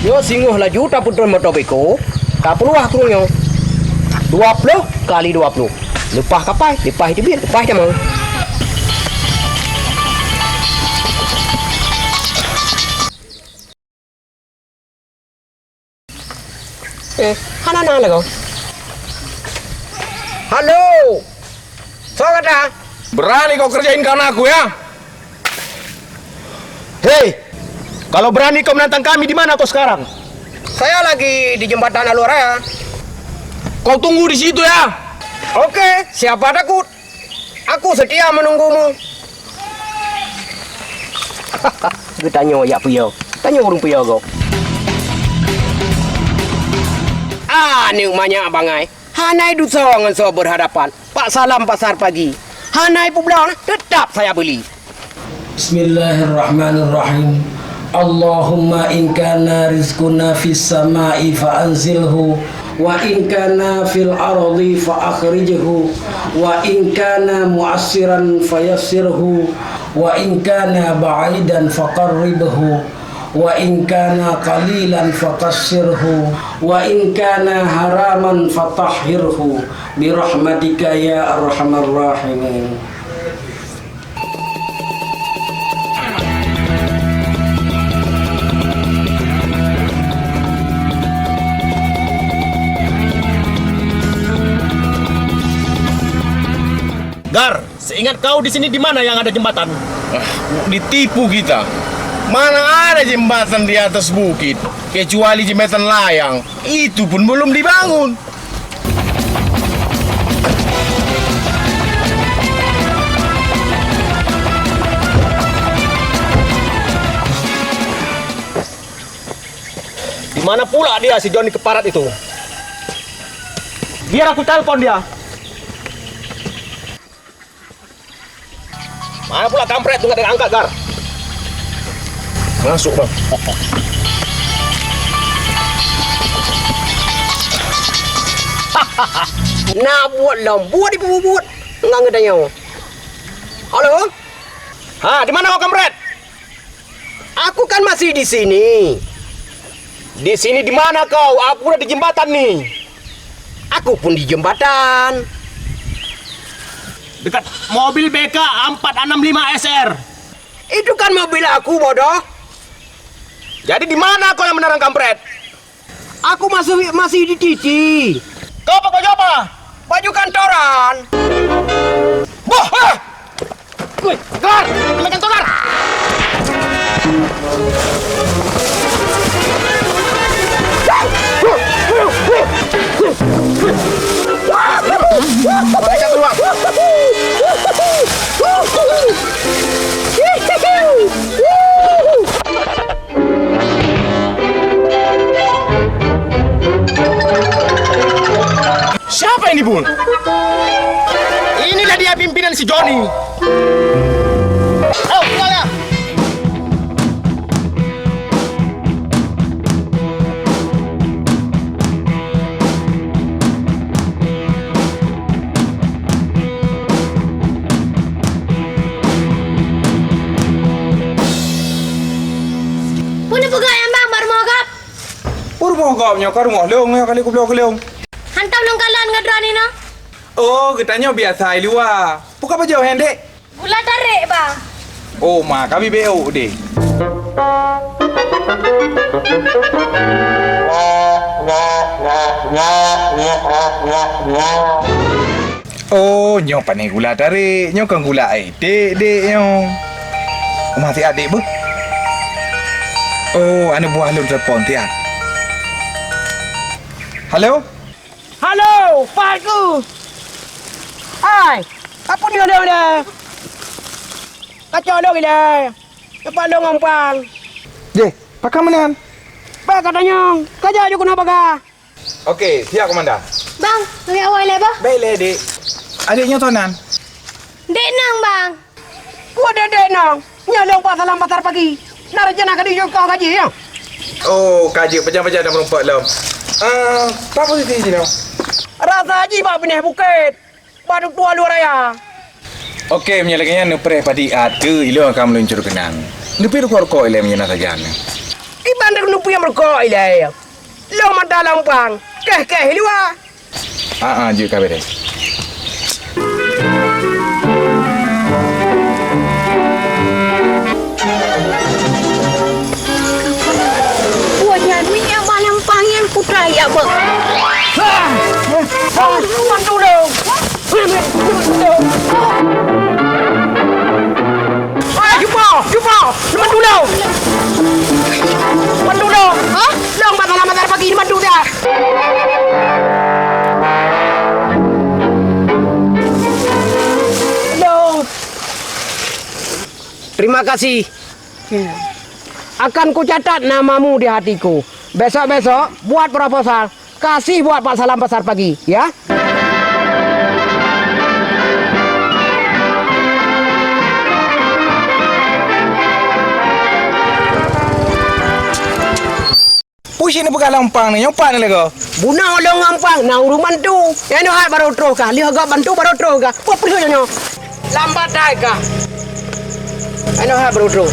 Nyoe singoh laju tapeutron moto beko, tapeuluah krueng nyoe. Dua ploh kali dua ploh. Leupah kapai, leupah teubiet, leupah jamé. Eh, hana na lagoe. Halo! Soe gata? Berani kau kerjain kawan aku, ya? Hei! Kalau berani kau menantang kami, di mana kau sekarang? Saya lagi di jembatan Alur Raya. Kau tunggu di situ, ya? Oke, siapa takut? Aku setia menunggumu. Geutanyoe jak peue? Tanyoe ureueng peue gob? Aneuk manyak bangai, hana dusoe ngon soe berhadapan. Pak Salam Pasar Pagi, hana peubloe, tetap saya beli. Bismillahirrahmanirrahim. Allahumma in kana rizquna fis sama'i fa anzilhu, wa in kana fil ardi fa akhrijhu, wa in kana mu'assiran fa yassirhu, wa in kana ba'idan fa qarribhu, wa in kana qalilan fa qassirhu, wa in kana haraman fa tahhirhu, bi rahmatika ya arhamar rahimin. Gar, seingat kau di sini di mana yang ada jembatan? Ah, ditipu kita. Mana ada jembatan di atas bukit, kecuali jembatan layang. Itu pun belum dibangun. Di mana pula dia si Joni Keparat itu? Biar aku telepon dia. Mana pula kampret tu nggak ada angkat, Gar? Masuk, Bang. Nak buet lom, buet di peubuet. Nggak ngeutanyong. Halo? Ha, di mana kau, kampret? Aku kan masih di sini. Di sini di mana kau? Aku udah di jembatan ni. Aku pun di jembatan. Dekat mobil B K empat enam lima S R. Itu kan mobil aku, bodoh. Jadi di mana kau yang beneran, kampret? Aku masih, masih di titi. Kau pakai baju apa? Baju kantoran. Boh! Ah! Woi, Gar! Ambil kantor, Gar! Mereka keluar. Siapa ini, Bul? Inilah dia pimpinan si Joni. Ayo, keluar ya. Peue neupeugah nyang bang bak rumoh gob? Peue rumoh gob nyoe ka rumoh lôn, nyoe kali kubloe keu lôn. Hantom lôn kalon ngon droeneuh nyoe. Oh, geutanyoe biasa i luwa. Peue ka pajoh nyan, Dek? Gula tarék, Bang. Oh, ma, kami B O deh. Oh, nyoe pané gula tarék. Nyoe kon gula aé dék, dék nyoe. Uma siat dék beuh. Oh, aneuk buah lôn telepon siat. Halo? Halo, Pak Ku. Hai, apa ni ada dah? Kacau dong gila. Tempat dong gampang. Jeh, pakam meunan? Bah katanya, kaja ju kena bagah. Oke, siap, Komandan. Bang, kami awai lé, bah. Baik lé, Dik. Adiknya Tonan. Dek nang, Bang. Kok dek, dek nang? Nyoe lôn Pak Salam pasar pagi. Nah, rencana ka dijok kau kaji, ya? Oh, kaji pajan-pajan dah meureumpok lom. Ah, apa posisi jinoe? Rasa haji bak bineh bukét. Bak tua luar raya. Oke, meunyoe lagée nyan neupreh padi at keu ilong ka meuluncur keunang. Neupie rukok-rukok ilée meunyoe na sajan. Iban deuk neupie meurukok ilée. Lom mata lampang. Keh-keh luwa. Ah, ah, jeuet ka beres. Buet nyan minyeuk bak lampang nyang putra ya beuh. Bantu dong. Hai, jumpa, jumpa. Bantu dong. Bantu dong. Hah? Dong, bak malam-malam pagi bantu dah. Dong. Terima kasih. Akan kucatat namamu di hatiku. Besok-besok buat proposal. Kasih buat Pak Salam pasar pagi, ya. Pusing ni peugah lampang ni, nyoe pat ni lego. Bunoe lôn gampang, na ureueng bantu. Nyang nyoe hat baru troh kah, lheueh gop bantu baru troh kah. Peue peuleueh nyoe? Lambat dai kah. Nyang nyoe hat baru troh.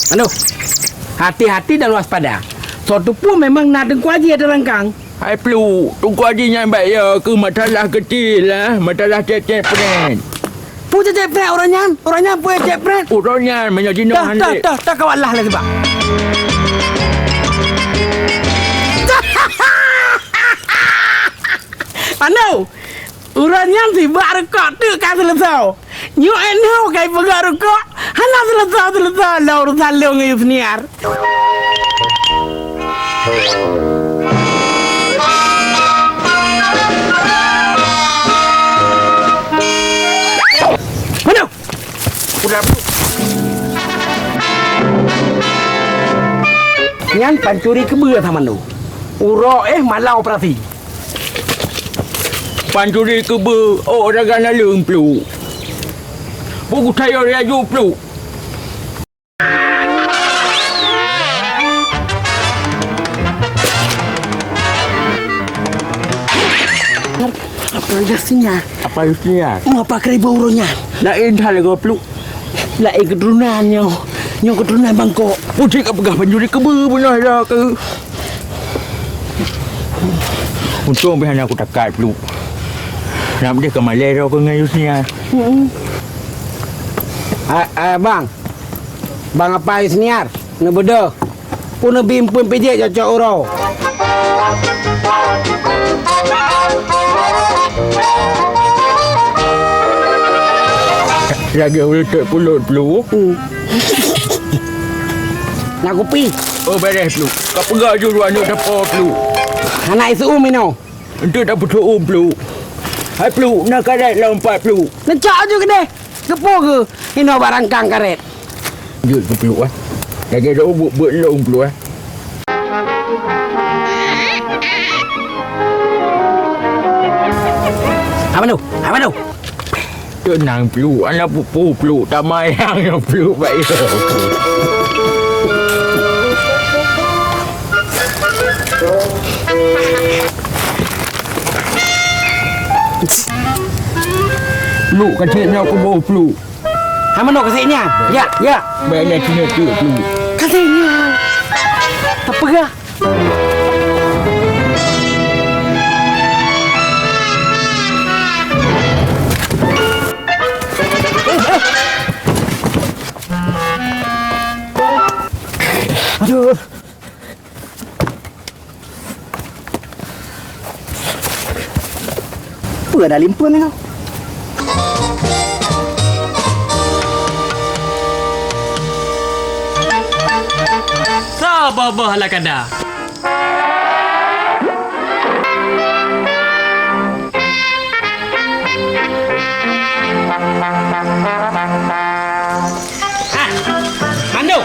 Aduh, hati-hati dan waspada. Soe teupeu memang na Teungku Aji ateueh rangkang. Hai Pluek, Teungku Aji nyan bak ya keu masalah keucil lah, masalah cecep pret. Peue cecep pret ureueng nyan? Ureueng nyan peue cecep pret? Ureueng nyan meunyoe jinoe Dah, han dah, lé. Dah, dah, kawan lah lagi, Bang. Anu, ureueng nyan sibak rukok teuk ka seuleusoe. Nyoe eh nyoe kai peugah rukok, hana seuleusoe-seuleusoe lom urusan lôn ngon Yusniar. Aduh! Nyan pancuri keubeue sama nyoe. Uroe eh malam operasi. Pancuri keubeue, oh, dagang naleueng Pluek. Buku sayur laju Pluek. Apa Yusniar? Apa Yusniar? Ngapa keribu urunya? Lain hal lagi Pluek. Lain keturunan nyoe. Nyoe keturunan bangkok. Putik ka peugah pancuri keubeue bunoe dah ke. Untung pih hana kutakat Pluek. Nak deh ka malèe droe keu ngon Yusniar. Hmm. Ah, ah, bang. Bang apa Yusniar? Neubeudôh. Peue neubi eumpeuen pijék cocok uroe. Lagèe ureueng teuh pulot Pluek. Hmm. Na kupi. Oh, beres Pluek. Ka peugah ju dua aneuk teupô Pluek. Hana iseu'uem inoe. Enteuk tapeuseu'uem Pluek. Hai Pluek, na karet lam pat Pluek. Neucok ju keudeh. Keupeue keuh inoe barangkang karet? Jeuet keu Pluek, eh. Lagèe droe buet-buet lôn Pluek, eh. Apa tu? Apa tu? Teunang Pluek, aneuk pupu Pluek, tamayang nyoe Pluek bak ilong. Pluek, kacek nyoe kuboh Pluek. Hana meunoe kasée nyan. Ya, ya. Bèk lé sinoe tu, tu. Kasée nyan. Tapeugah. Aduh. Peue na limpeuen nyoe? Saboh-boh lakada. Ah, Mandum.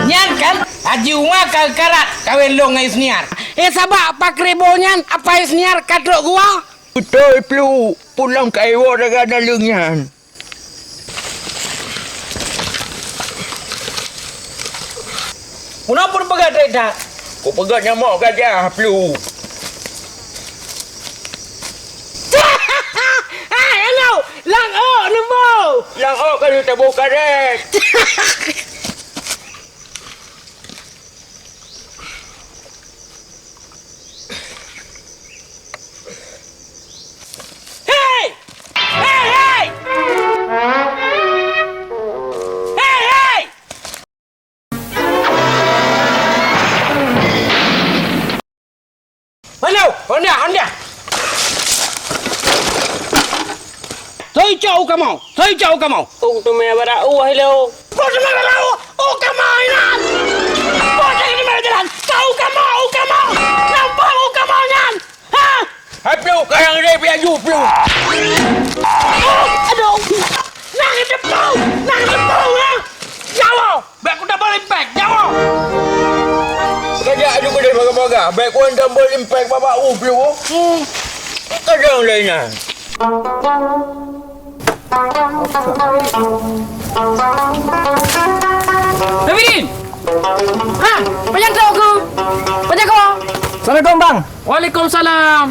Nyan kan? Haji Uma ka geukarat kawén lôn ngon Yusniar. Eh, sabab pakribo nyan apa Yusniar ka trok geuwoe? Beutôi, Pluek. Pulang ka iwoe dara naleueng nyan. Meunoe pun peugah trép that. Kupeugah nyamok gajah, Pluek. Hai, anu, lam ôk neuboh. Lam ôk ka neutabôh karet. Hei! Hei, hei! Hei, hei! Manoe, honda, honda! Soe cok u kamoe? Soe cok u kamoe? Ôk teumé barô u hai lô. Boh teumé barô u, u kamoe inan! Boh teumé jalan, ka u kamoe, u kamoe! Nampak u kamoe nyan! Ha? Hai Pluek, kayang ré biar ju Pluek! Oh, aduh! Nang teupeue! Nang teupeue, ha? Jawoe! Bèk kutabôh limpék, jawoe! Kajak aju keudéh bagah-bagah, bèk kuhantom bôh limpék babah u Pluek. Hmm. Kadang laén nyan. Nabidin! Ha, pajan trok keuh? Pajan kawoe? Assalamualaikum, Bang. Waalaikumsalam.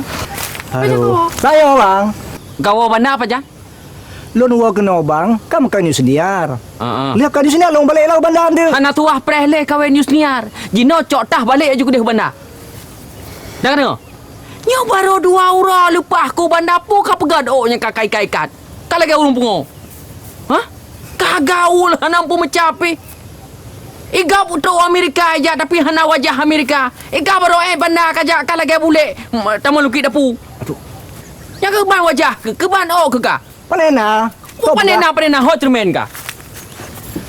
Pajan kawoe? Aduh, sayoe, Bang. Kawoe banda pajan? Lôn woe keunoe, Bang, ka meukawen Yusniar. Heeh. Lheuh kawen Yusniar lôn balek lom u banda deuh. Hana tuwah preh lé kawen Yusniar. Jinoe cok tah balek aju keudéh u banda. Dah ka deungoe? Nyoe barô dua uroe leupah ku banda, peue ka peugöt ôk nyang ka ikat-ikat. Ka lagèe ureueng pungo. Hah? Ka gaul hana peumeucap pih. I gob u Amerika ijak, tapi hana wajah Amerika. I gob barô éh banda ka jak, ka lagèe bulék, m-, tamong lukit dapu. Aduh. Nyang keuban wajah keuh, keuban ôk keuh ka. Panena. Panena, panena, hot cermin ka.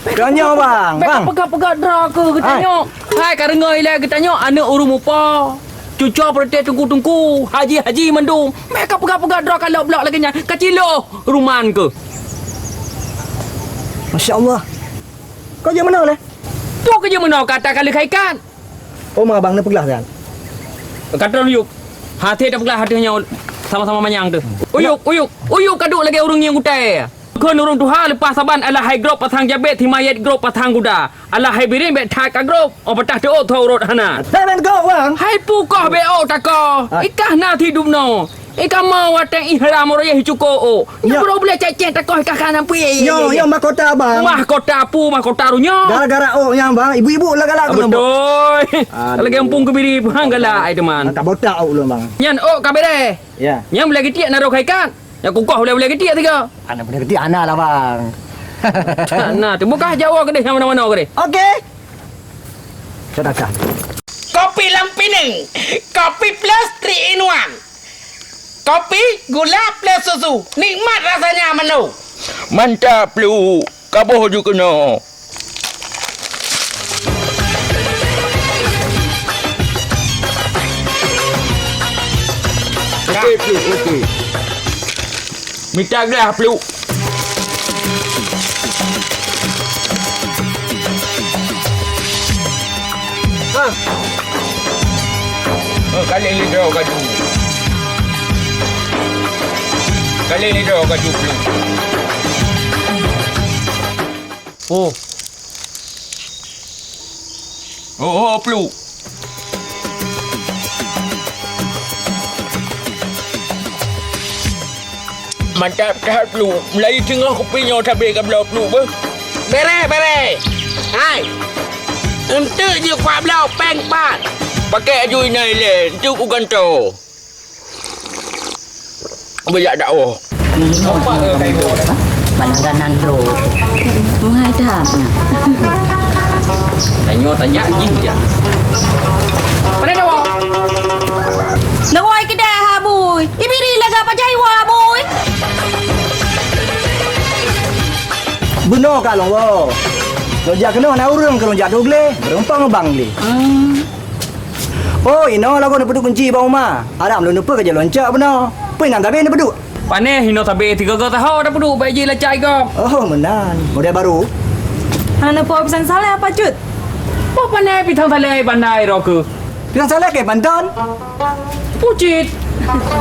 Tanyoe, Bang, bang. Peugah-peugah droe keuh geutanyoe. Hai. Hai, ka deungoe ilèe geutanyoe aneuk ureueng mupo. Cuco peureté teungku-teungku, haji-haji mandum. Meuka peugah-peugah droe ka lok-blok lagèe nyan, ka cilok ruman keuh. Masya Allah. Kau jeuet meunoe lé? Peue keu jeuet meunoe ka ata ka lheueh ikat? Oh, ma abang neupeuglah kan? Ka troh uyuek. Até tapeuglah ateueh nyoe sama-sama manyang teuh. Uyuek, uyuek, uyuek ka duek lagèe ureueng ngieng kutai. Kheun ureueng tuha leupah saban alah hai grob pasang jabét, himayet grob pasang guda. Alah hai biring bèk that ka grob, oh patah teuôt tho urot hana. Bèk, bèk teuôt, Bang. Hai pukoh bèk ôk takoh, ikah na thidub noe. Eh, kamoe watèe ihram royeh cuko ôk. Nyoe. Nyoe beurôh bulèe cèt-cèt takoh ikah ka nampi. Nyoe, nyoe mahkota, Bang. Mahkota pu, mahkota runyong. Gara-gara ôk nyan, Bang, ibu-ibu galak-galak keunoe. Beutôi. Aduh. Lagèe empung keubiri, Bang, galak ai teuma. Ka botak ôk ulôn, Bang. Nyan ôk ka bèrèh. Ya. Nyan bulèe geutiek na roh ikat. Nyan kukoh bulèe-bulèe geutiek tiga. Aneuk bulèe geutiek hana lah, Bang. Nah, teubuka jawa keudeh nyang manoe-manoe keudeh. Oke. Sedekah. Kopi lam pineung. Kopi plus three in one. Kopi, gula plus susu. Nikmat rasanya menu. Mantap, Pluek. Kaboh ju keunoe. Oke, Pluek, oke. Mita glah, Pluek. Ha. Oh, kaleng lé droe kaju. Kaleng lé droe kaju, Pluek. Oh. Oh, oh, Pluek. Mantap that pluek. Meulayu teungoh kupi nyoe sabé kabloe pluek beuh. Béré, béré. Hai. Eunteuk jeuet kuabloe péng pat. Pakai aju inan ilée, eunteuk kugantoe. Beujak dakwah. Balangganan droe. Tuhai that. Tanyoe tanya jih jak. Pada dawa. Lewai keudeh, Abui. Ibiri lagak pajan iwa, Abui. Bunoe ka lôn woe. Lôn jak keunoe na ureuëng keu lôn jak tugleh, beureumpang ubang lé. Hmm. Oh, inoe lagoe neupeuduek kunci bak uma. Harab lôn neupeu ka jeuet lôn cok bunoe. Peue inan tabe neupeuduek? Pane hinoe tabe tiga-tiga tahun neupeuduek, baik jih lacak igob. Oh, meunan. Model baru. Hana neupeu pisang saleh apa cut? Boh pane pisang saleh bandai roke. Pisang saleh ke banton? Pucit.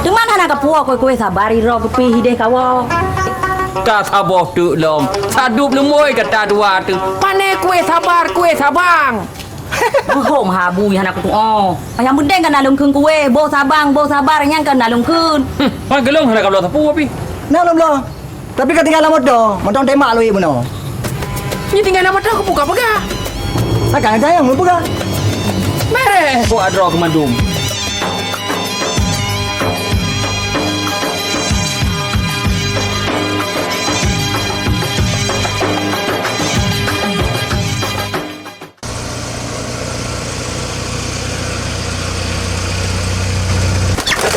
Teuma hana kapuwoe kueh-kueh sabar iro keupi hideh kawoe. Ka saboh teuk lom. Sadup leumoi gata dua teuk. Pane kueh sabar, kueh sabang. Bohong ha Abui hana kutu'oh. Nyang penting kan na lôn kheun kueh, boh sabang, boh sabar nyang kan na lôn kheun. Hmm, wan geulong hana kabloe sapeue pi. Na lôn bloe. Tapi ka tinggai lam moto, mantong teuma lôn ié bunoe. Nyoe tinggai lam moto keupeue ka peugah? Takkan sayang lôn peugah. Mereh. Kok adroe keumandum.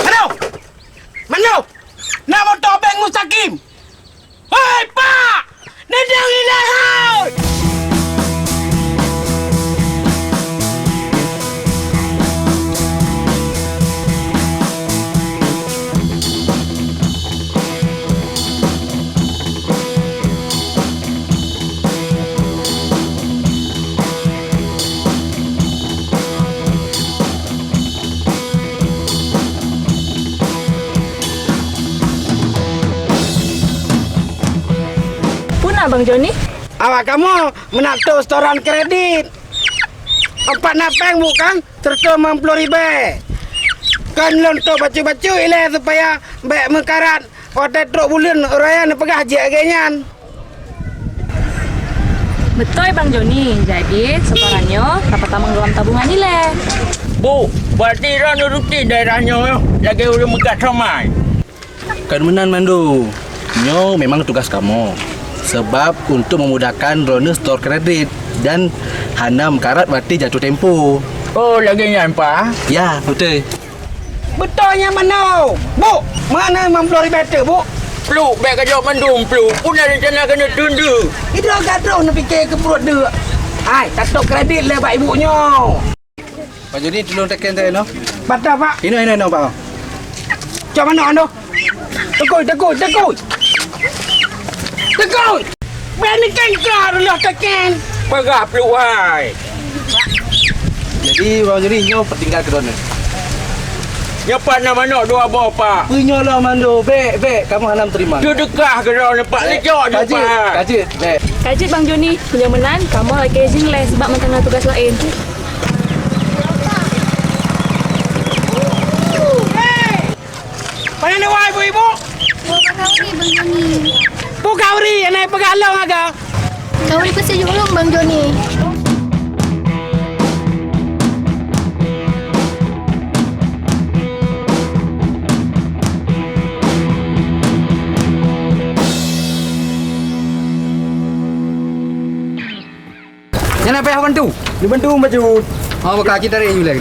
Mano! Mano! Na moto bék Mustaqim! Hei, Pak! Neudong ilée hai! Peue na Bang Joni? Awak kamoe meunak trok setoran kredit. Empat napeng bukan? Seratus lima puluh ribèe. Kan lôn trok bacut-bacut ilèe supaya bèk meukarat watèe trok buleuen raya neupeugah jeuet lagèe nyan. Beutôi Bang Joni, jadi seukarang nyoe tapatamong dalam tabungan ilèe. Bu, berarti droeneuh rutin daerah nyoe lagèe ureueng meukat somai. Kon meunan Mando, nyoe memang tugas kamoe, sabab untuk memudahkan droeneuh setor kredit dan hana meukarat watèe jatuh tempo. Oh, lagèe nyan, Pak? Ya, beutôi. Beutôi nyan Mando. Bu, mana lima puluh ribèe teuk, Bu? Pluek, bèk kajok mandum pluek. Peue na rencana keuneuk teun deuk. Idroe gadôh neupike keu pruet deuk. Hai, tatok kredit lé bak ibu nyoe. Bang Joni, tulông teken teuh inoe. Bata, Pak. Inoe, inoe, inoe, Pak. Cok manok inoe. Tekui, tekui, tekui. Tekui. Bèk neuken ka reuloh teken. Peugah pluek hai. Jadi, Bang Joni, nyoe peutinggai keu droeneuh. Nyoe pat na manok dua boh, Pak. Peue nyoe lom Mando, bèk, bèk, kamoe hana meuteurima. Teudeukah keu droeneuh, Pak. Bèk. Lejok nyoe, Pak. Ka jeuet, ka jeuet, bèk. Ka jeuet, Bang Joni. Meunyoe meunan, kamoe lakèe izin lé, sabab mantong na tugas laén. Pane neuwoe ibu-ibu? Buka uri, Bang Joni. Buka uri, aneuk peugah lôn aga. Ka uri peusijuek lôn, Bang Joni. Nyan na payah bantu. Dibantu bacut. Ha, baka cit tarék ju lé.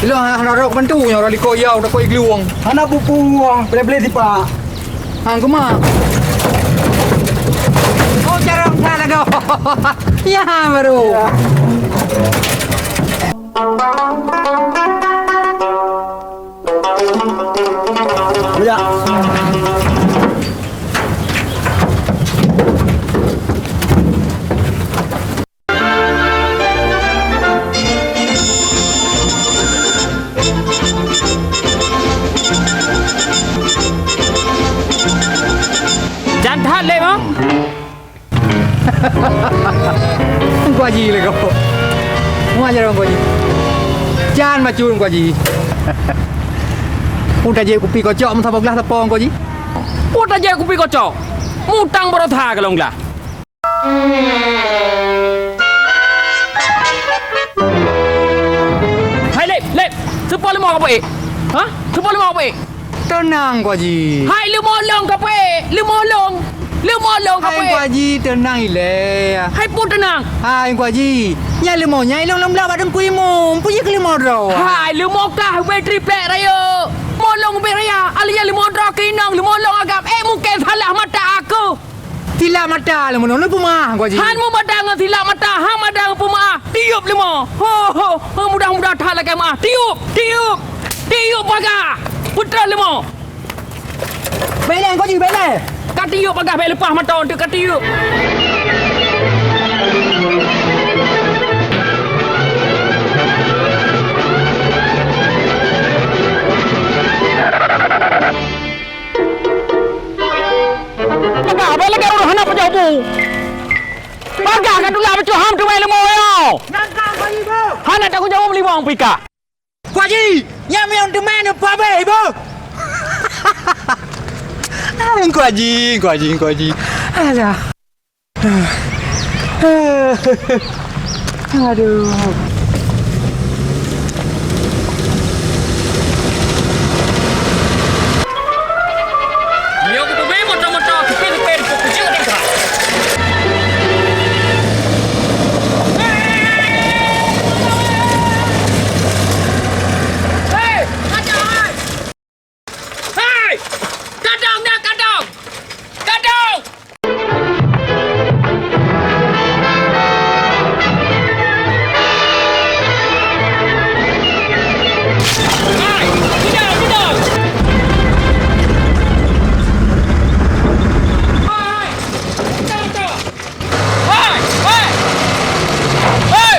Ilong hana rot bantu nyoe, rot likot yau, takot iglueng. Hana pupu, bleh-bleh sipak. Hang kuma. Oh, carông sa lagoe. Ya, baru. Ya. Bujak. Jan that lé, Bang. Teungku Haji lé kau. Mua jaroe Teungku Haji. Jan bacut Teungku Haji. Pun tajép kupi kocok meusaboh glah sapo Teungku Haji. Peue tajak kupi kocok? Mutang baroe that kalon glah. Hai, Lép, Lép. Seupôt leumo ka peuék? Hah? Seupôt leumo ka peuék? Teunang, Teungku Haji. Hai, leumo lôn ka peuék. Leumo lôn. Leumo lôn ka peuék. Hai, Teungku Haji, teunang ilée. Hai, peue teunang? Hai, Teungku Haji. Nyan leumo nyan ilôn lôn blah bak Teungku Imum. Peue jih keu leumo droe? Hai, leumo kah ubé tripek rayeuk. Leumo lôn ubé raya. Alah nyan leumo droe keu inong, leumo lôn agam. Eh, mungken salah mata aku. Silap mata leumo nyoe, lôn peumeu'ah, Teungku Haji. Han meupadan ngon silap mata, han padan ngon peumeu'ah. Tiup leumo. Ho, ho, ho, mudah-mudah that lakée meu'ah. Tiup, tiup, tiup paga. Putôh leumo. Bèk lé, Teungku Haji, bèk lé. Ka tiup paga, bèk leupah mata, teuk ka tiup. Peugah, bèk lagèe ureueng hana pajoh bu. Peugah ka tulak bacut ham teumé leumo nyoe. Hana tanggung jaweueb lé wong pih kah. Teungku Haji, nyan meunyoe teumé neupeubéh, Ibu. Teungku Haji, Teungku Haji, Teungku Haji. Alah. Aduh. Nyoe kupeubéh moto-moto, kupeubéh-peubéh, kupeubéh tingkah. Hei! Hei! Hei! Kadang dah, kadang! Kadang! Hai! Tidak, tidak! Hai! Tidak, tidak! Hai! Hai! Hai!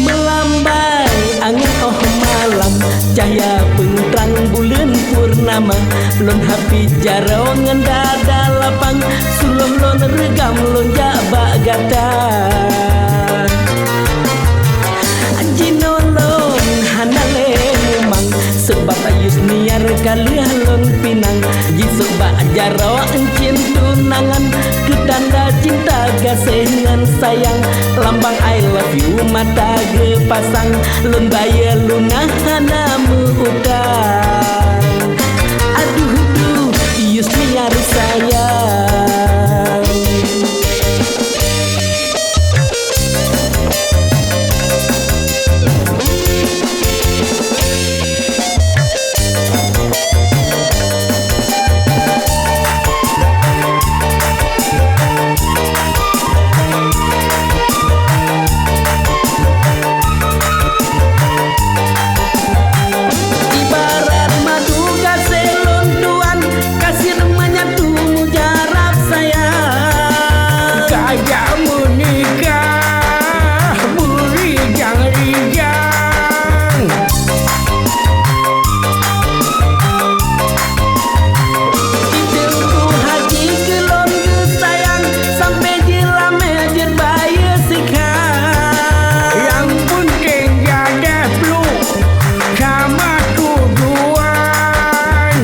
Meulambai angén óh malam, cahya peuntrang buleuen purnama. Lôn hapit jaroe ngon dada lapang, suloh lôn reugam lôn jak bak gata. Jinoe lôn hana lé mumang, sabab Yusniar ka lheueh lôn pinang. Jisôk bak jaroe euncien tunangan, keu tanda cinta gaséh ngon sayang. Lambang I love you mata geupasang, lôn bayeue luna hana meu-utang. Aduh duh, Yusniar sayang. Ibarat madu gaséh lôn tuan, kasih menyatu mujarab sayang. Tajak meunikah beurijang-rijang. Teungku Haji keu lôn geusayang, sampoe jilamé jeuet bayeue sikha. Nyang peunteng gadéh pluek sama tujuan.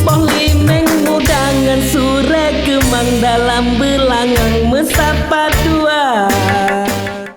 Boh limeng muda ngon surée keumang, dalam beulangang meusapatu.